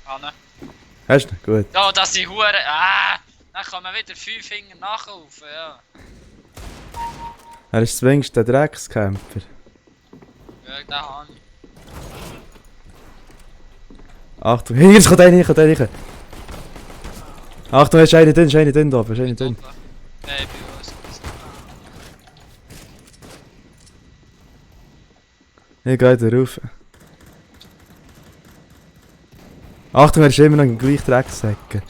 Anne. Hast du ihn? Gut. Ja, das sind Huren. Dann kommen wieder 5 Finger nachlaufen, ja. Er ist zumindest der Dreckskämpfer. Ja, den habe ich. Achtung, hier kommt einer, kommt einer. Achtung, ist einer drin da oben, ist einer drin. Nein, ich bin alles. Ich gehe da rauf. Achtung, er ist immer noch im gleichen Drecksäcken.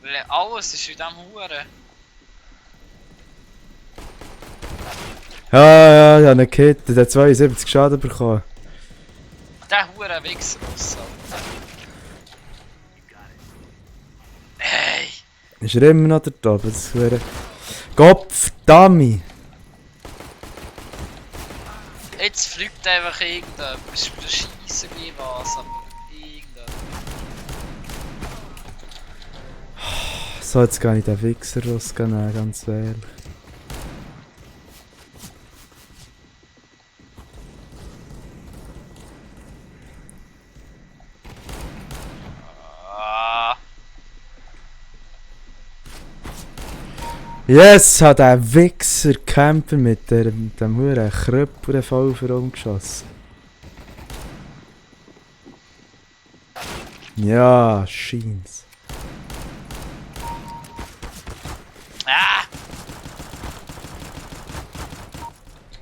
Weil alles ist in diesem Huren. Ja, ich habe einen Kit, der hat 72 Schaden bekommen. Der Huren Wichser raus. Hey! Ist er immer noch da oben? Das wäre... Kopf, Dummy! Jetzt fliegt einfach irgendetwas. Ist mir scheisse wie was, aber irgendetwas. So, jetzt kann ich den Wichser rausgehen, ganz ehrlich. Ah, Yes, hat der Wichser Camper mit dem huren Kröpper voll umgeschossen. Ja, scheint's. ah!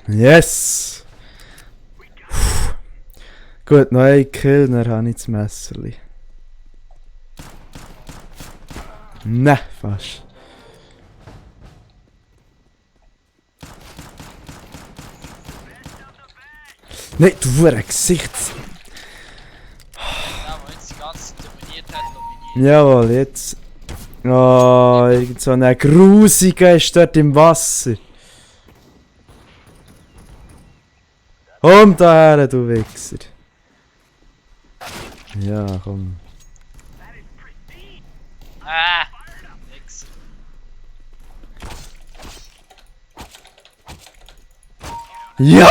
Yes! Puh. Gut, noch ein Kill, dann habe ich das Messerli. Ne, fast. Nein, du verdammte Gesicht! Der, der jetzt die ganze Zeit dominiert hat, dominiert. Jawohl, jetzt. Oh, irgend so ein Grusiger ist dort im Wasser. Komm daher, du Wichser. Ja, komm. Ah! Wichser. Ja!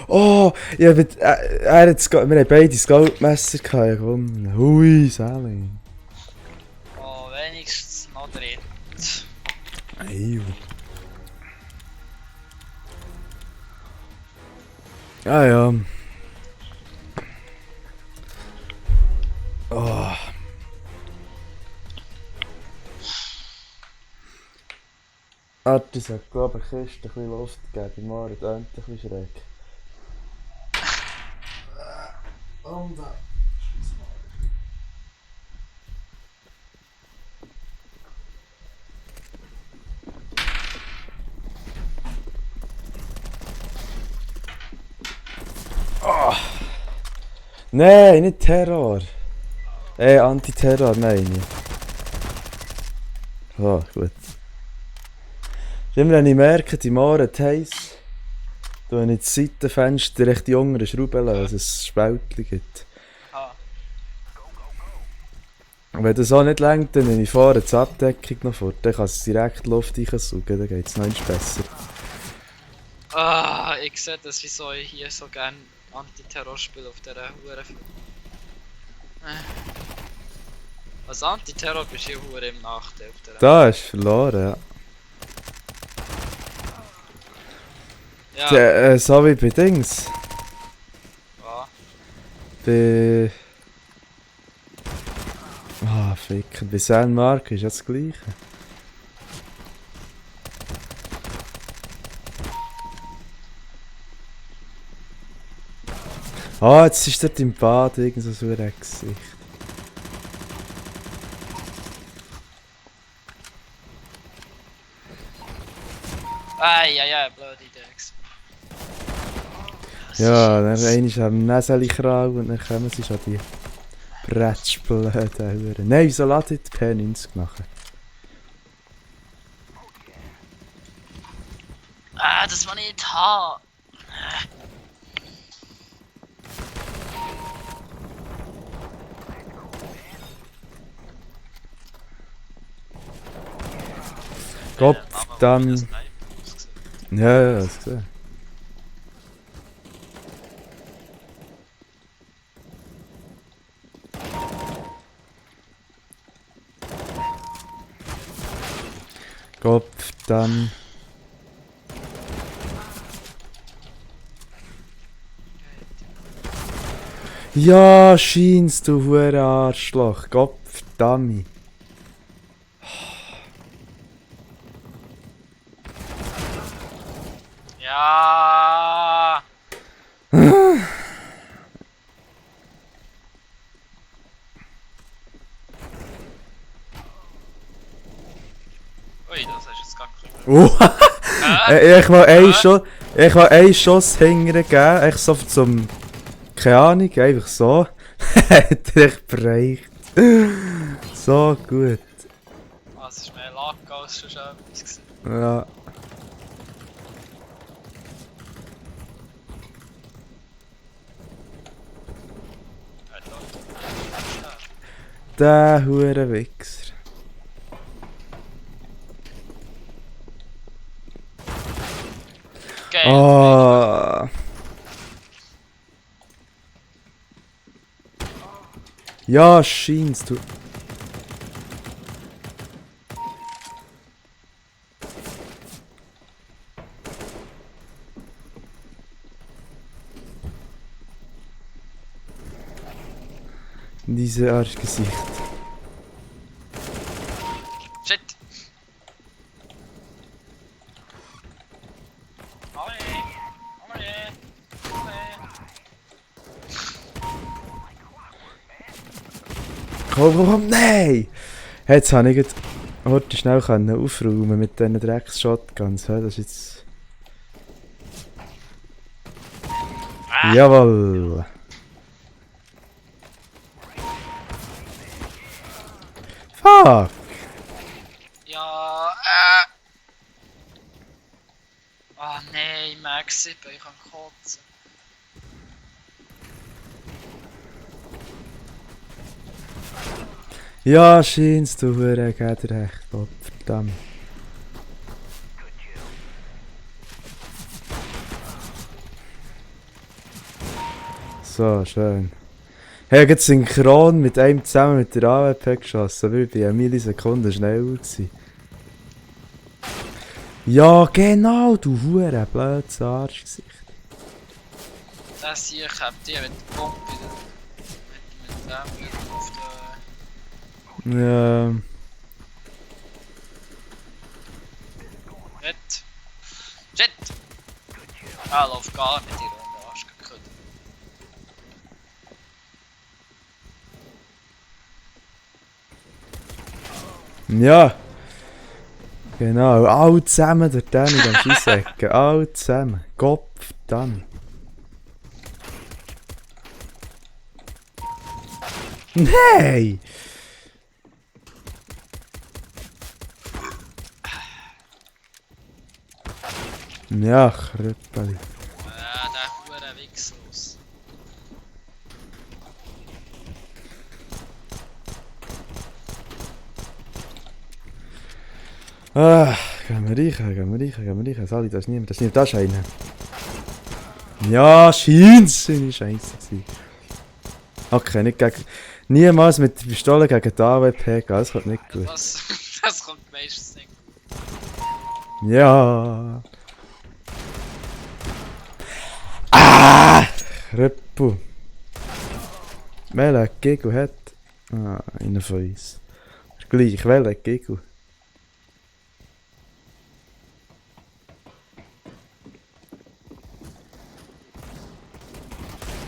Oh, ja, er hat wir haben beide das Goldmesser gehabt, ja komm. Hui, Sally. Oh, wenigstens noch drin. Ew. Ja, ja. Oh. Warte, ich sag, glaube ich, Kiste ein bisschen Luft geben. Morgen tönt ein bisschen schräg. Hold up. Oh. Nein, nicht Terror. Antiterror, nein. Oh, gut. Immer wenn ich merke, die Mauer heiß, tue ich das Seitenfenster recht die unteren Schrauben lassen, dass es ein Spältchen gibt. Aha. Und wenn das auch nicht reicht, dann nehme ich vorne die Abdeckung noch fort. Dann kann es direkt Luft reinsaugen, dann geht es noch besser. Ah, ich sehe das, wieso ich hier so gerne Antiterror spiele auf dieser Hurenfilm. Als Antiterror bist du hier Hure im Nachteil auf dieser. Da ist verloren, ja. Ja. So wie bei Dings. Ja. Bei... Ah, fick. Bei San Marco ist das gleiche. Ah, jetzt ist dort im Bad irgend so ein Gesicht. Ja, blöde Idee. Ja, dann einmal am Näseli-Krau und dann kommen sie schon die Bretschblöden. Nein, wieso lässt ich die P90 machen? Das will ich nicht haben. Gott, dann... Ja, das gesehen. Kopf, dann... Ja, scheinst du hure Arschloch. Kopf, Dummy. Ja. Ui, das hast du jetzt gar nicht. Ich will einen Schuss hingehen, echt so zum... Keine Ahnung, einfach so. Hat er echt bereicht. So gut. Es ist mehr Lack als schon etwas. Ja. Der hure Wichser. Geil. Ah. Ja, scheinst du. Diese Arschgesicht. Shit. Komm, nein! Jetzt habe ich heute schnell aufräumen mit diesen Drecks-Shotguns. Das ist jetzt... Jawohl! Fuck! Ja, Oh nein, Max 7, ich kann kotzen. Ja, scheinst du, hure, geht recht, Gott, verdammt. So, schön. Ich habe synchron mit einem zusammen mit der AWP geschossen, weil ich bei einer Millisekunde schneller war. Ja, genau, du hure blödes Arschgesicht. Das hier, ich hab die mit der Pumpe mit dem wieder auf der... Ja. Shit! Lauf gar nicht in die Runde, Arschgekütt. Ja. Genau, alle zusammen dort in dem Scheissecken. Alle zusammen. Kopf, dann. Nein! Ja, Kröppeli. Ja, der hure Wichslos. Gehen wir rein. Sali, das ist niemand, das ist einer. Ja, scheint's, seine Scheiße gewesen. Okay, nicht gegen... Niemals mit der Pistole gegen die AWP gehen, das kommt nicht gut. Das kommt meistens nicht gut. Ja. Ah! Röppel. Welcher Giggle hat... Ah, einer von uns. Gleich, welcher Giggle?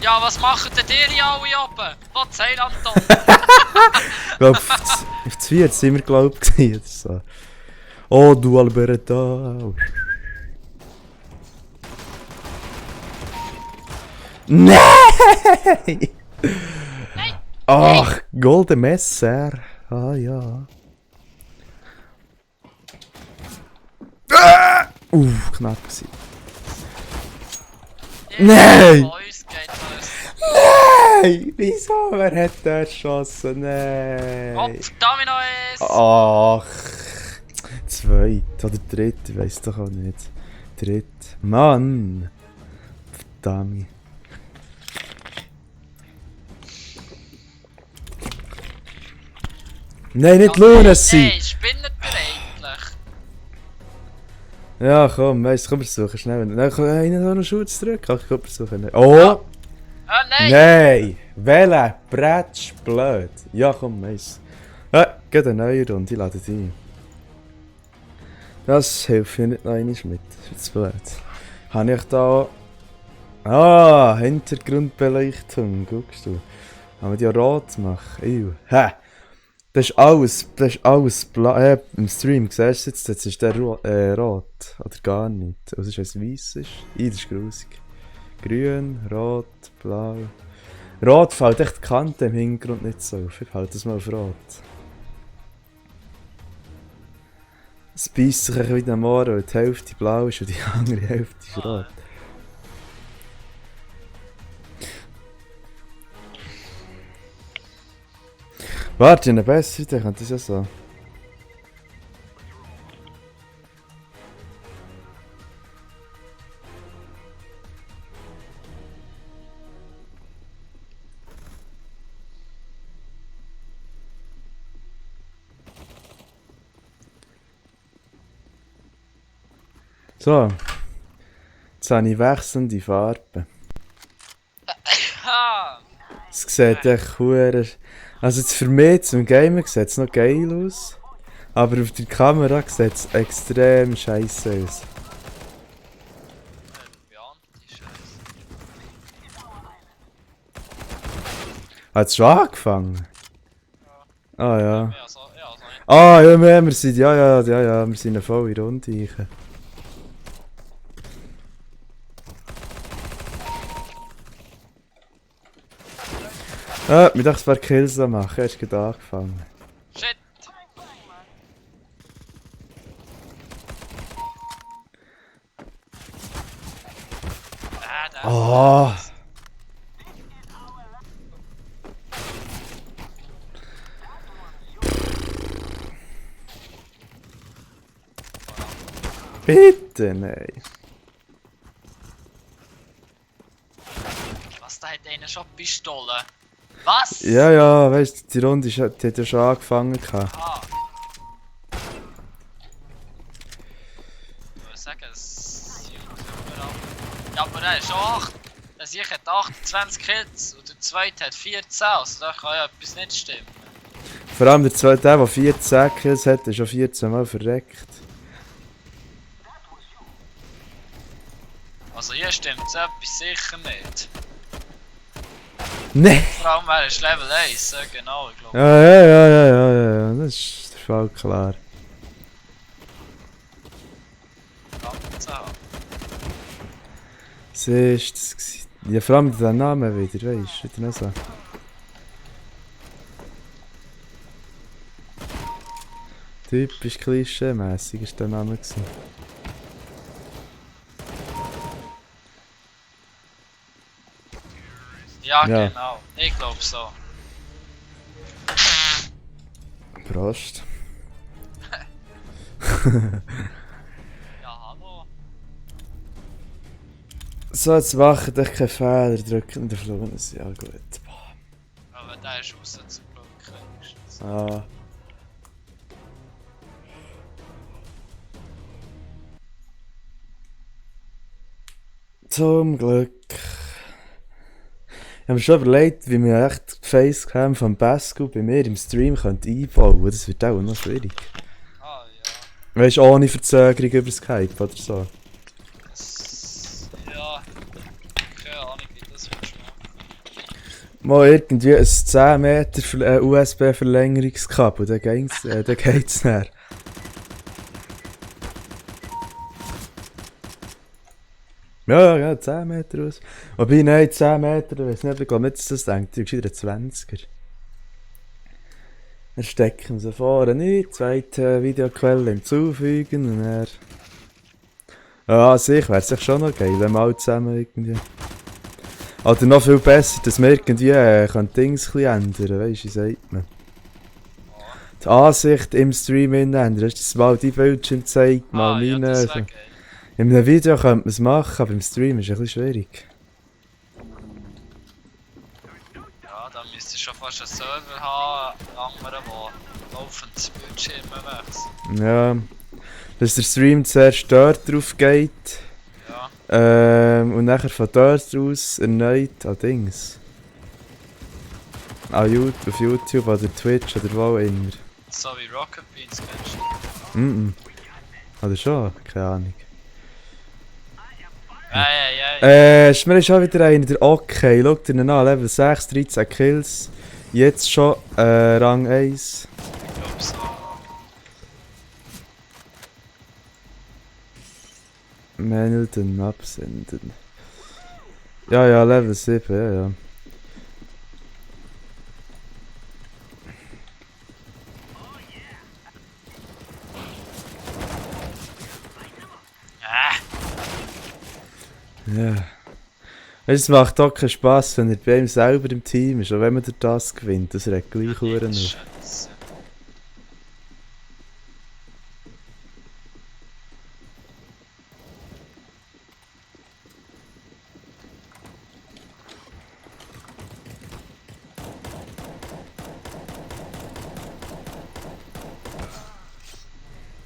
Ja, was machen denn ihr hier alle oben? Was heil, Anton? Ich glaube, auf das 4 sind wir, glaube ich, oder so. Oh, du Alberta. Nein! Ach, golden Messer. Ah, ja. Knapp gewesen. Nein! Von uns geht das. Nein! Wieso? Wer hat den geschossen? Nein! Kopf, Domino ist! Ach, zweit oder dritt, ich weiss doch auch nicht. Dritt. Mann! Verdammt. Nein, nicht Lunacy! Nein, spinnet ihr eigentlich? Ja, komm, weißt du, komm versuchen, schnell. Nein, komm, noch einen Schuh zurück. Ach, komm versuchen. Oh! Ah, nein! Nein! Welcher Bretsch blöd. Ja, komm, weiss. Geht eine neue Runde, ich lade dich ein. Das hilft mir nicht noch einmal mit. Das ist jetzt blöd. Habe ich da... Ah, Hintergrundbeleuchtung, guckst du. Haben wir die auch rot machen? Ew. Hä? Das ist alles blau. Im Stream, siehst du jetzt ist der rot. Oder gar nicht. Also ist es weiss ist. Das ist grusig. Grün, rot, blau. Rot fällt echt die Kante im Hintergrund nicht so auf. Ich halte das mal auf rot. Es beißt sich ein bisschen wie am Ohr, weil die Hälfte blau ist und die andere Hälfte ist rot. Warte, eine bessere Idee könnte das ja so. So. Jetzt habe ich wechselnde Farben. Ah! Es sieht echt hure. Also jetzt für mich zum Gamer sieht es noch geil aus. Aber auf der Kamera sieht es extrem scheiße aus. Hat es schon angefangen? Ah ja. Ja, so nicht. Ah ja, wir sind wir sind eine volle Runde. Wir dachten, es wäre Kills machen, erst gerade angefangen. Shit! Der Oh! Bitte, nein. Was, da hat einer schon Pistole? Was? Ja, weißt du, die Runde die hat ja schon angefangen. Ah. Ich würde sagen, es sind überall. Ja, aber er ist auch 8. Der Sieg hat 28 Kills und der zweite hat 14, also da kann ja etwas nicht stimmen. Vor allem der zweite, der 14 Kills hat, ist schon 14 Mal verreckt. Also hier stimmt es etwas sicher nicht. Nein! Vor allem er ist Level 1, ja, genau, ich glaube. Ja, das ist Fall klar. Ganz haben. Sie ist das gewesen. Ja, vor allem den Namen wieder, weißt du, wieder noch so. Typisch klischee-mässig ist der Name gewesen. Ja, Ja. genau. Ich glaube so. Prost. Ja, hallo. So, jetzt machen dich keine Fehler, drücken den Fluss. Ja, gut. Boah. Aber der ist raus zum Glück. wenigstens. Ah. Zum Glück. Ich habe mir schon überlegt, wie man echt die Facecam von Basco bei mir im Stream könnte einbauen. Das wird auch noch schwierig. Ah Weißt du, ohne Verzögerung über Skype oder so. ja. Ja. Keine Ahnung, wie das willst du machen. Mal irgendwie ein 10 Meter USB-Verlängerungskabel, dann geht's näher. Ja, 10 Meter aus. Wobei, nein, 10 Meter, ich weiß nicht, ich glaube nicht, dass das denkt. Du bist wieder ein 20er. Dann stecken wir sie vorne rein, zweite Videoquelle hinzufügen und dann... Ja, an sich wäre es schon noch geil, wenn wir alle zusammen irgendwie... Oder noch viel besser, dass wir irgendwie Dings ein bisschen ändern, weißt du, wie sagt man? Die Ansicht im Stream ändern, hast du das mal die Bildschirm gezeigt, mal Ja, meine. das Also. wäre geil. In einem Video könnte man es machen, aber im Stream ist es ein bisschen schwierig. Ja, dann müsstest du schon fast einen Server haben, einen anderen, der laufend das Bildschirm wechselt. Ja. Dass der Stream zuerst dort drauf geht. Ja. Und nachher von dort aus erneut an Dings. Auf YouTube oder Twitch oder wo auch immer. So wie Rocket Beans kennst du. Mhm. Oder schon? Keine Ahnung. Ja. Ist mir schon wieder einer, der Okay. Schau dir ihn an, Level 6, 13 Kills. Jetzt schon Rang 1. Ich glaube so. Melden, absenden. Ja, Level 7, ja. Ja. Weißt du, es macht auch keinen Spass, wenn er bei ihm selber im Team ist, auch wenn man durch das gewinnt. Das regt gleich Uhren auf. Scheiße.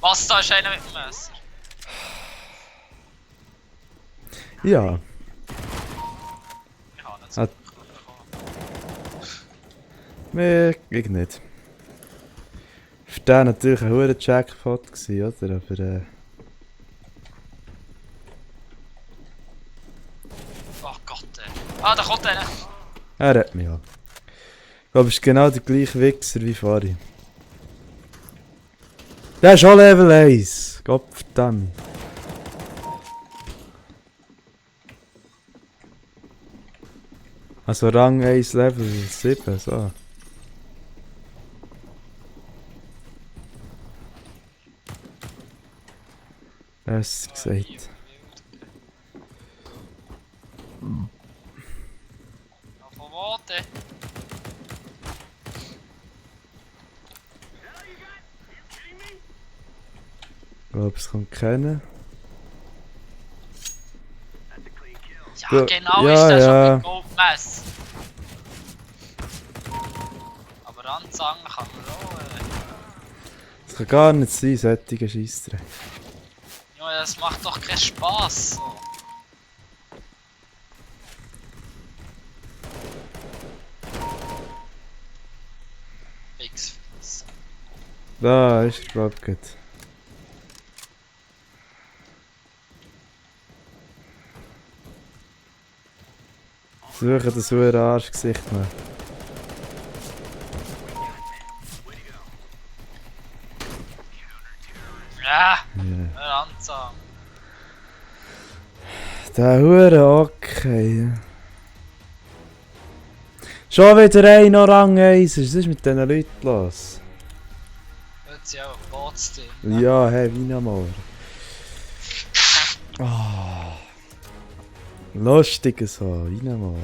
Was, da ist einer mit dem Messer? Ja. Ich habe nicht Ah. so Mir ich nicht. Für den natürlich ein hoher Jackpot gewesen, oder? Aber Oh Gott, ey. Ah, da kommt einer. er hat mich ja. Ich glaube, es ist genau der gleiche Wichser wie vorhin. Der ist auch Level 1. Gottverdammt. Also Rang 1 Level 7, so. Das ist gesagt. Ja, von wo denn? Ich glaube, es kommt keiner. Ja, Ja, genau ja, ist der ja. schon mit Goldmess. Aber anzangen kann man auch. Das kann gar nicht sein, solche Scheissdreck. Junge, das macht doch keinen Spaß. So. Fix. Da ist er, glaube ich, gut. Suche das hohe Arschgesicht noch. hör anzusagen. Der Hure okay. Schon wieder einer Rang 1. Was ist mit diesen Leuten los? Jetzt sind auch Bots drin. Ja, hey, wie nochmal. Oh. Lustig so, wie nochmal.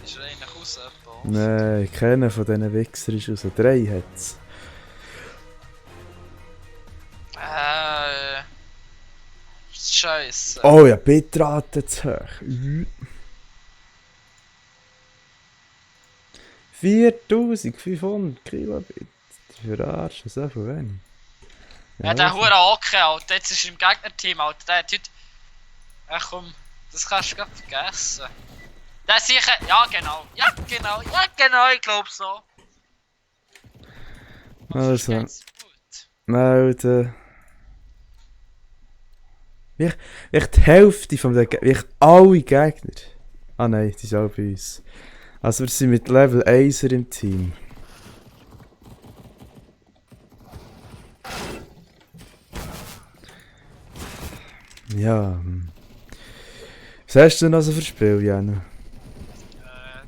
Ist er eigentlich raus? Nein, keiner von diesen Wichsern ist raus. 3 hat's. Scheiße. Oh ja, Bitrate zu hoch. 4500 Kilobit. Für Arsch, das ist auch viel wenig. Ja, der Hure okay, Alter. Jetzt ist er im Gegnerteam, Alter. Der hat heute... Ach komm, das kannst du grad vergessen. Der sicher... Ja, genau. Ja, genau. Ja, genau. Ich glaub so. Also, Geht's gut. melden. Wie die Hälfte von den Gegnern, alle Gegner. Ah nein, die sind auch bei uns. Also wir sind mit Level 1er im Team. Ja. Was hast du denn also für Spiel, Jan?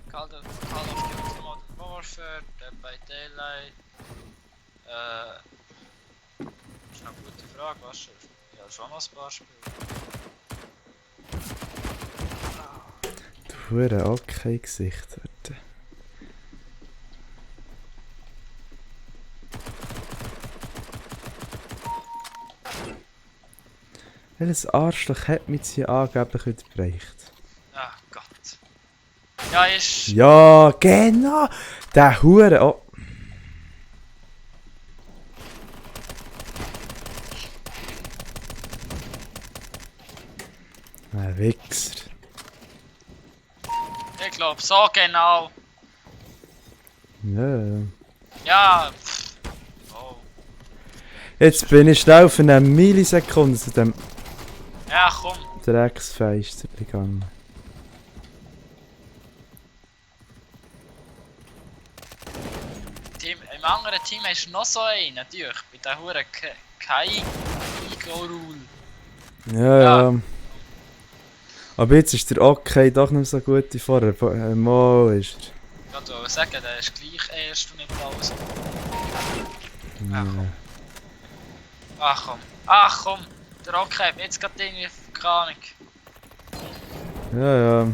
Call of Duty Modern Warfare, Dead by Daylight. Das ist eine gute Frage, was schon? Ja, schon noch ein paar Spiele. Du hure okay Gesicht, Alter. Welches Arschloch hat mich hier angeblich überreicht? Ach Gott. Ja, ist... Ja, genau! Der Hure. Oh. Ein Wichser. Ich glaub so genau. Ja. Ja, oh. Jetzt bin ich schnell für eine Millisekunde zu dem Ja, komm. Drecksfeister gegangen. Im anderen Team hast du noch so einen, natürlich. Bei der Hure Kai Igorul. Ja, ja. Aber jetzt ist der Okay doch nicht so gut wie vorher. Mal ist er. Ich wollte sagen, der ist gleich erst und nicht Pause. Ja. Ach komm. Ach komm. Der Okay hat jetzt gerade irgendwie keine Ahnung. Ja, ja.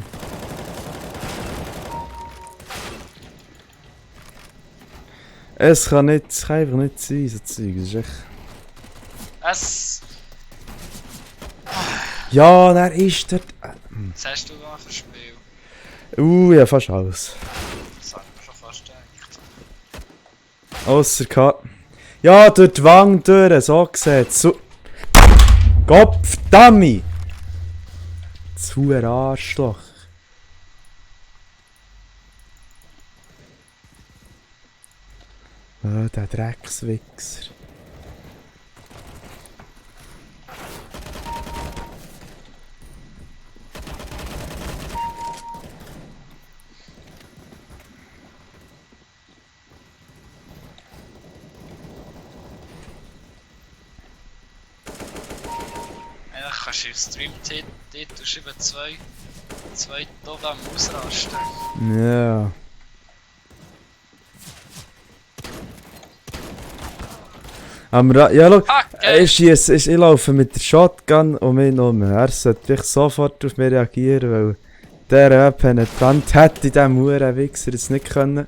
Es kann einfach nicht sein, so Zeug. Das ist echt... Es... Ja, er ist dort... Was hast du da für ein Spiel? Ja, fast alles. Das habe ich mir schon fast gedacht. Ausser Ja, durch die Wange durch, so gesehen. So... Gottverdammt! Zu ein Arschloch. Oh, der Dreckswichser. Eigentlich kannst du im Stream-Titel schreiben zwei Tode am Ausrasten. Ja. Ja, schau, ich laufe mit der Shotgun um ihn herum. Er sollte sofort auf mich reagieren, weil der penetrant hätte in diesem Hurenwichser jetzt nicht können.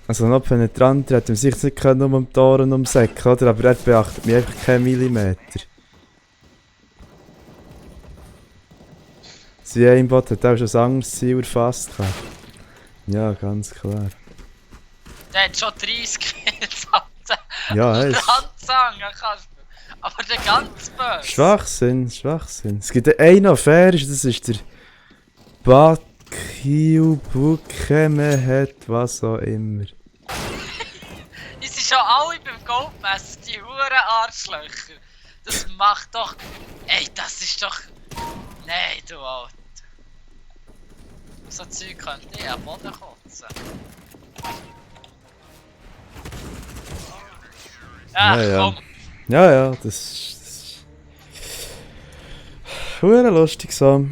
Also noch penetrant, hätte sich jetzt nicht können um die Toren umsäckeln, oder? Aber er beachtet mich einfach keinen Millimeter. Sie Aimbot hat auch schon ein anderes Ziel erfasst. Ja, ganz klar. Der hat schon 30 Kills, Alter. Ja, hey. Aber der ganz böse. Schwachsinn. Es gibt einen, der fair ist, das ist der Bakio Bukemehet, was auch immer. Die sind schon alle beim Goldmesser, die Huren Arschlöcher. Das macht doch... Ey, das ist doch... Nein, du Alter. So Zeug könnte ich am Boden kotzen. Ach Ja, ja. komm. Ja, das ist... Hure lustig so. Reinmachen.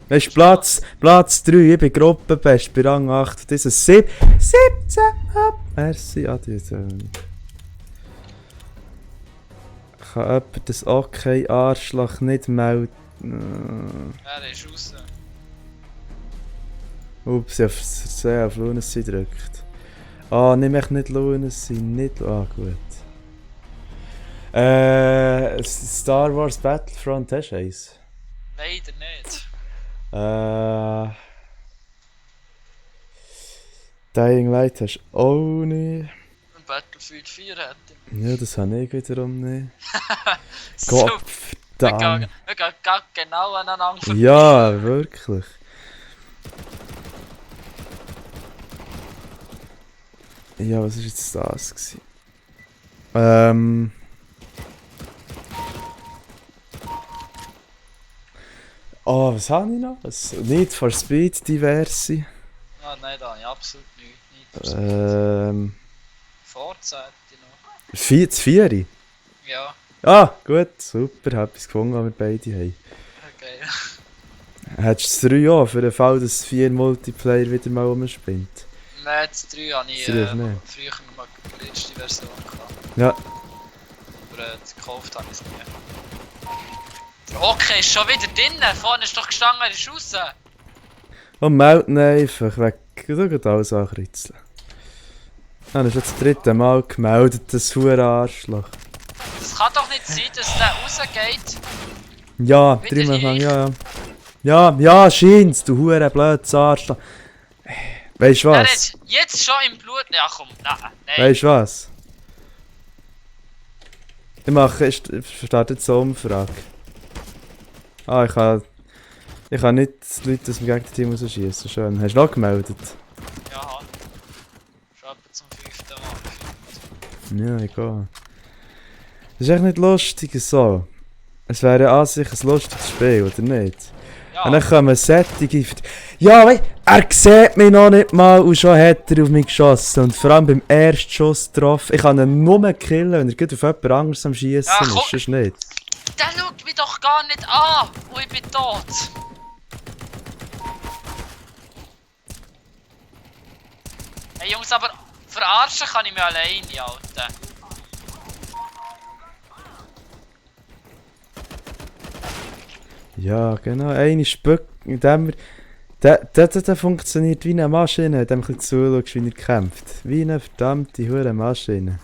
Weisst du, Platz 3, ich bin Gruppenbest bei Rang 8. Dieses 17 ab. Merci, adieu. Kann jemand das okay Arschloch nicht melden? Er ist raus. Ups, ich habe sehr auf Lunacy gedrückt. Ah, nimm echt nicht Lunacy, nicht... Ah, gut. Star Wars Battlefront, hast du eins? Leider nicht. Dying Light hast du auch nicht. Battlefield 4 hätte ich. Ja, das habe ich wiederum nicht. Super. Gott Wir verdammt. gehen gerade genau aneinander vorbei. Ja, wirklich. Ja, was war jetzt das gewesen? Oh, was habe ich noch? Need for Speed diverse. Ah, nein, da habe ich absolut nichts. Forza hätte ich noch. 4? Ja, Ah, gut, super, hab etwas gefunden, was wir beide haben. okay. Hättest du 3 Jahre für den Fall, dass 4 Multiplayer wieder mal rumspinnt? Nein, das 3 habe ich Seriös nicht? früher mal die letzte Version gehabt. Ja. Aber gekauft habe ich es nie. Der Okay ist schon wieder drinnen. Vorne ist doch gestanden, er ist raus. Und melden einfach weg. Du kannst alles ankritzeln. Ah, das ist jetzt das 3. Mal gemeldet, das hure Arschloch. Das kann doch nicht sein, dass der rausgeht. Ja, Wieder 3 Mal ich. lang, ja, scheint's, du hure blödes Arschloch. Weisst du Er was? ist jetzt schon im Blut. Ja komm, nein. Weisst du was? Ich starte jetzt so eine Umfrage. Ah, ich kann nicht die Leute aus dem Gegnerteam rausschießen. Schön. Hast du noch gemeldet? Ja, schon etwa zum 5. Mal. Ja, egal. Das ist echt nicht lustig so. Es wäre an sich ein lustiges Spiel, oder nicht? Ja, Und dann kommen sättige... Ja, weißt er sieht mich noch nicht mal und schon hat er auf mich geschossen. Und vor allem beim ersten Schuss getroffen. Ich kann ihn nur killen, wenn er gut auf jemand anderes am Schießen Ja, ist. komm. Sonst nicht. der schaut mich doch gar nicht an. Und ich bin tot. Hey Jungs, aber verarschen kann ich mich alleine, Alter. Ja, genau. Eine Spück, indem wir... Der funktioniert wie eine Maschine, indem du zuschaust, wie er kämpft. Wie eine verdammte hure Maschine.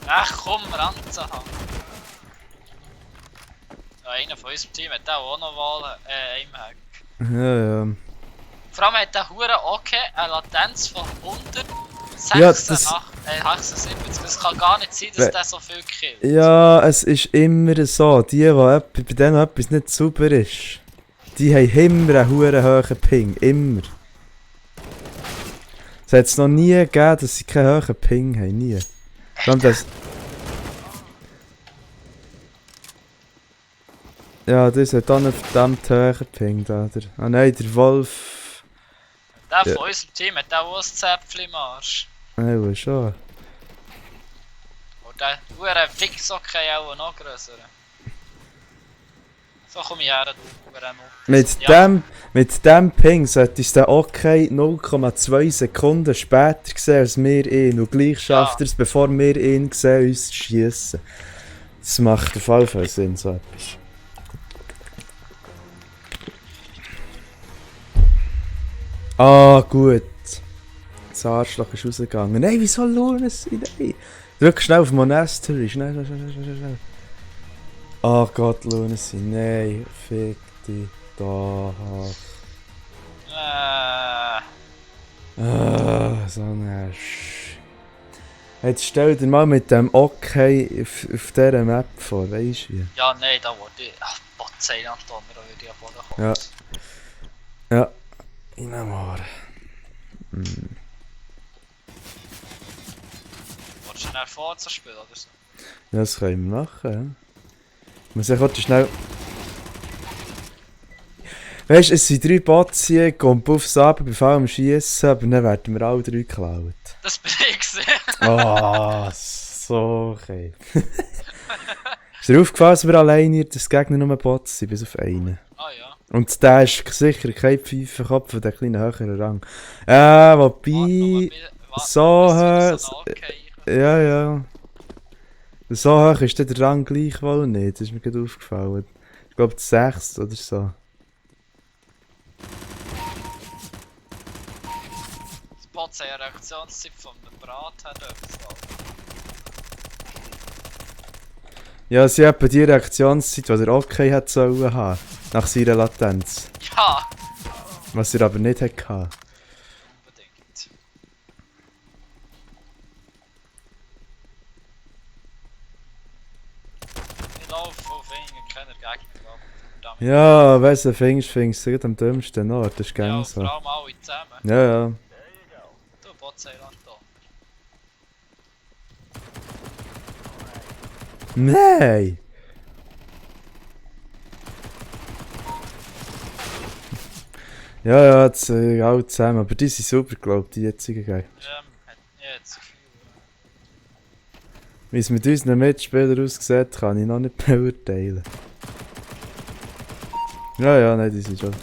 Ach komm, ranzuhauen. Ja, einer von unserem Team hat auch noch Wahl, Aimhack. Ja. Vor allem hat der Hure okay eine Latenz von 176. Ja, das- 76. Das kann gar nicht sein, dass der so viel killt. Ja, es ist immer so. Bei denen etwas nicht sauber ist, die haben immer einen hure hohen Ping. Immer. Es hat es noch nie gegeben, dass sie keinen hohen Ping haben. Nie. Vor allem das... Ja, das hat auch einen verdammt hohen Ping da. Ah nein, der Wolf... Der Ja. von unserem Team hat auch ein Zäpfchen im Arsch. Nein, schon. Und der Hure Wichsocke auch noch grösser. So komme ich her, du Hure Nutte. Mit dem Ping solltest du den okay 0,2 Sekunden später sehen als wir ihn. Und gleich schafft er es, bevor wir ihn sehen, uns zu schiessen. Das macht auf jeden Fall Sinn, so etwas. Ah, gut. Das Arschloch ist rausgegangen. Nein, wieso lohnt es sich? Nein. Drück schnell auf Monastery. Schnell. Oh Gott, lohnt es sich. Nein, fick dich doch. So ein Jetzt stell dir mal mit dem Okay auf dieser Map vor, weißt du wie? Ja, nein, da wurde ich. Ach, Gott sei Dank, da würde ich am Boden kommen. Ja. Ja. Inamor. Wolltest du schnell Forza spielen oder so? Ja, das können wir machen, ja. Ich muss ja kurz schnell... Weißt du, es sind 3 Bots hier, kommt aufs Ab, bei allem Schiessen, aber dann werden wir alle 3 geklaut. Das bin ich gewesen. Oh, so okay. Ist dir aufgefallen, dass wir alleine hier das Gegner nur Bots sind, bis auf einen? Ah ja. Und der ist sicher kein Pfeifenkopf von der kleinen höheren Rang. Wobei... So hoch... Ja, ja. So hoch ist der Rang gleich wohl nicht, das ist mir gerade aufgefallen. Ich glaube 6 oder so. Das Bot hat eine Reaktionszeit von einem Brat her dürfen. Ja, sie hat die Reaktionszeit, die er okay hat sollen haben, nach seiner Latenz. Ja! Was er aber nicht hatte. Unbedingt. Ich laufe auf ihn, keiner Gegner ab. Verdammt. Ja, weißt du, findest du am dümmsten Ort, das ist gerne Ja, so. vor allem alle zusammen. Ja, ja. Du, Botseiland da. Nein! Ja, ja, jetzt alle zusammen, aber die sind super, glaube ich, die jetzigen Geil. Ja, jetzt so viel. Wie es mit unseren Mitspielern aussieht, kann ich noch nicht beurteilen. Ja, ja, nein, die sind schon.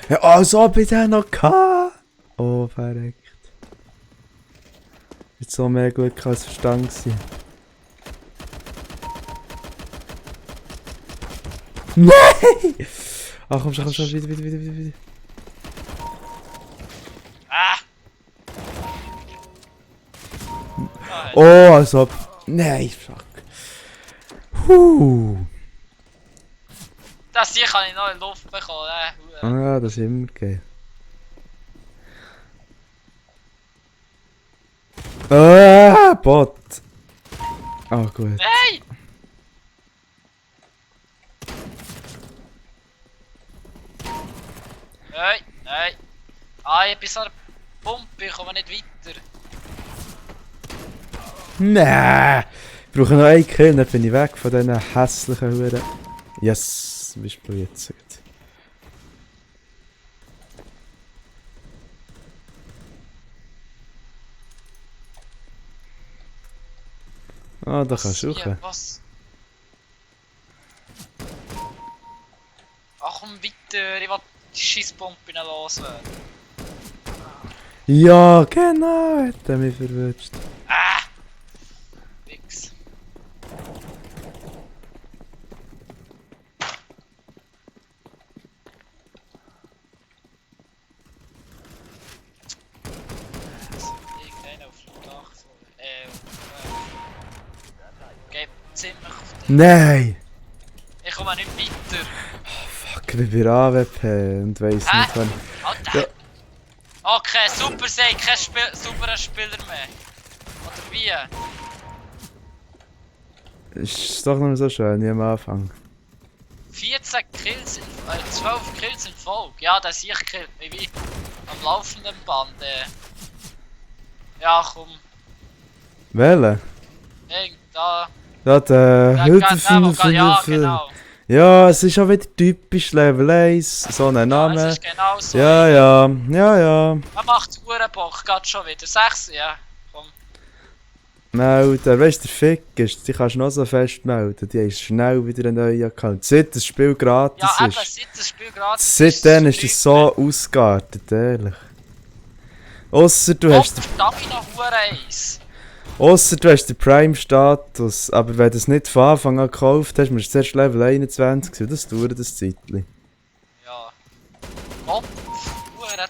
Ja, als ob ich den noch hatte! Oh, verreckt. Jetzt so mehr Glück als Verstand gewesen. Nein! Ach komm schon, wieder. Ah! Oh, als ob... Nein, fuck. Das hier kann ich noch in die Luft bekommen, Ah, das ist immer geil. Bot! Ah, gut. Nein! Nein! Ah, ich bin so eine Pumpe, ich komme nicht weiter. Nein! Ich brauche noch einen Kill, dann bin ich weg von diesen hässlichen Huren. Yes, zum Beispiel jetzt. Ah, da kannst du auch. Was? Ach komm weiter, ich will die Scheisspumpe loswerden. Ja, genau, hat er mich verwünscht. Ah! Wix. Irgendeiner auf dem Dach. Gib Zimmer auf den. Nein! Ich komme nicht weiter. Fuck, ich bin AWP und weiss nicht wann. Alter! Ja. Okay, super Say, kein sauberer Spieler mehr. Oder wie? Ist doch noch so schön, wie am Anfang. 14 Kills, 12 Kills in Folge. Ja, der sich killt mich wie am laufenden Band. Ja, komm. Welche? Da. Ja, der Ja, genau. Ja, es ist auch wieder typisch Level 1, so ein Ja, Name. es ist genau so. Ja. Man macht Bock, geht schon wieder. 6, ja. Komm. Melden, weißt du, der Fick ist, die kannst du noch so fest melden. Die haben schnell wieder einen neuen Account. Seit das Spiel gratis Ja, eben, ist. seit das Spiel gratis Seitdem ist es so ausgeartet, ehrlich. Ausser du hast den Prime-Status, aber wenn du es nicht von Anfang an gekauft hast, musst du zuerst Level 21 sein, das dauert ein Zeitchen. Ja. Kopf,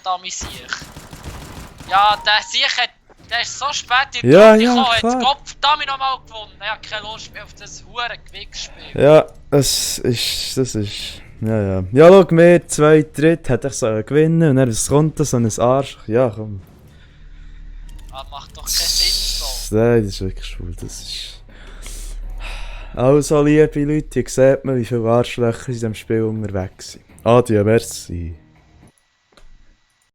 Dummy Siech. Ja, der Siech hat, der ist so spät in die Runde gekommen, hat den Kopf Dummy nochmal gewonnen. Er hat keine Lust mehr auf das Gewichsspiel. Ja, das ist... Ja. Ja, schau, mir 2 Dritt hätte ich so gewinnen und dann was kommt da, so ein Arsch. Ja, komm. Das macht doch keinen Sinn so. Nein, das ist wirklich schwul, das ist... Also, liebe Leute, ihr seht mal, wie viele Arschlöcher in diesem Spiel unterwegs sind. Adieu, merci.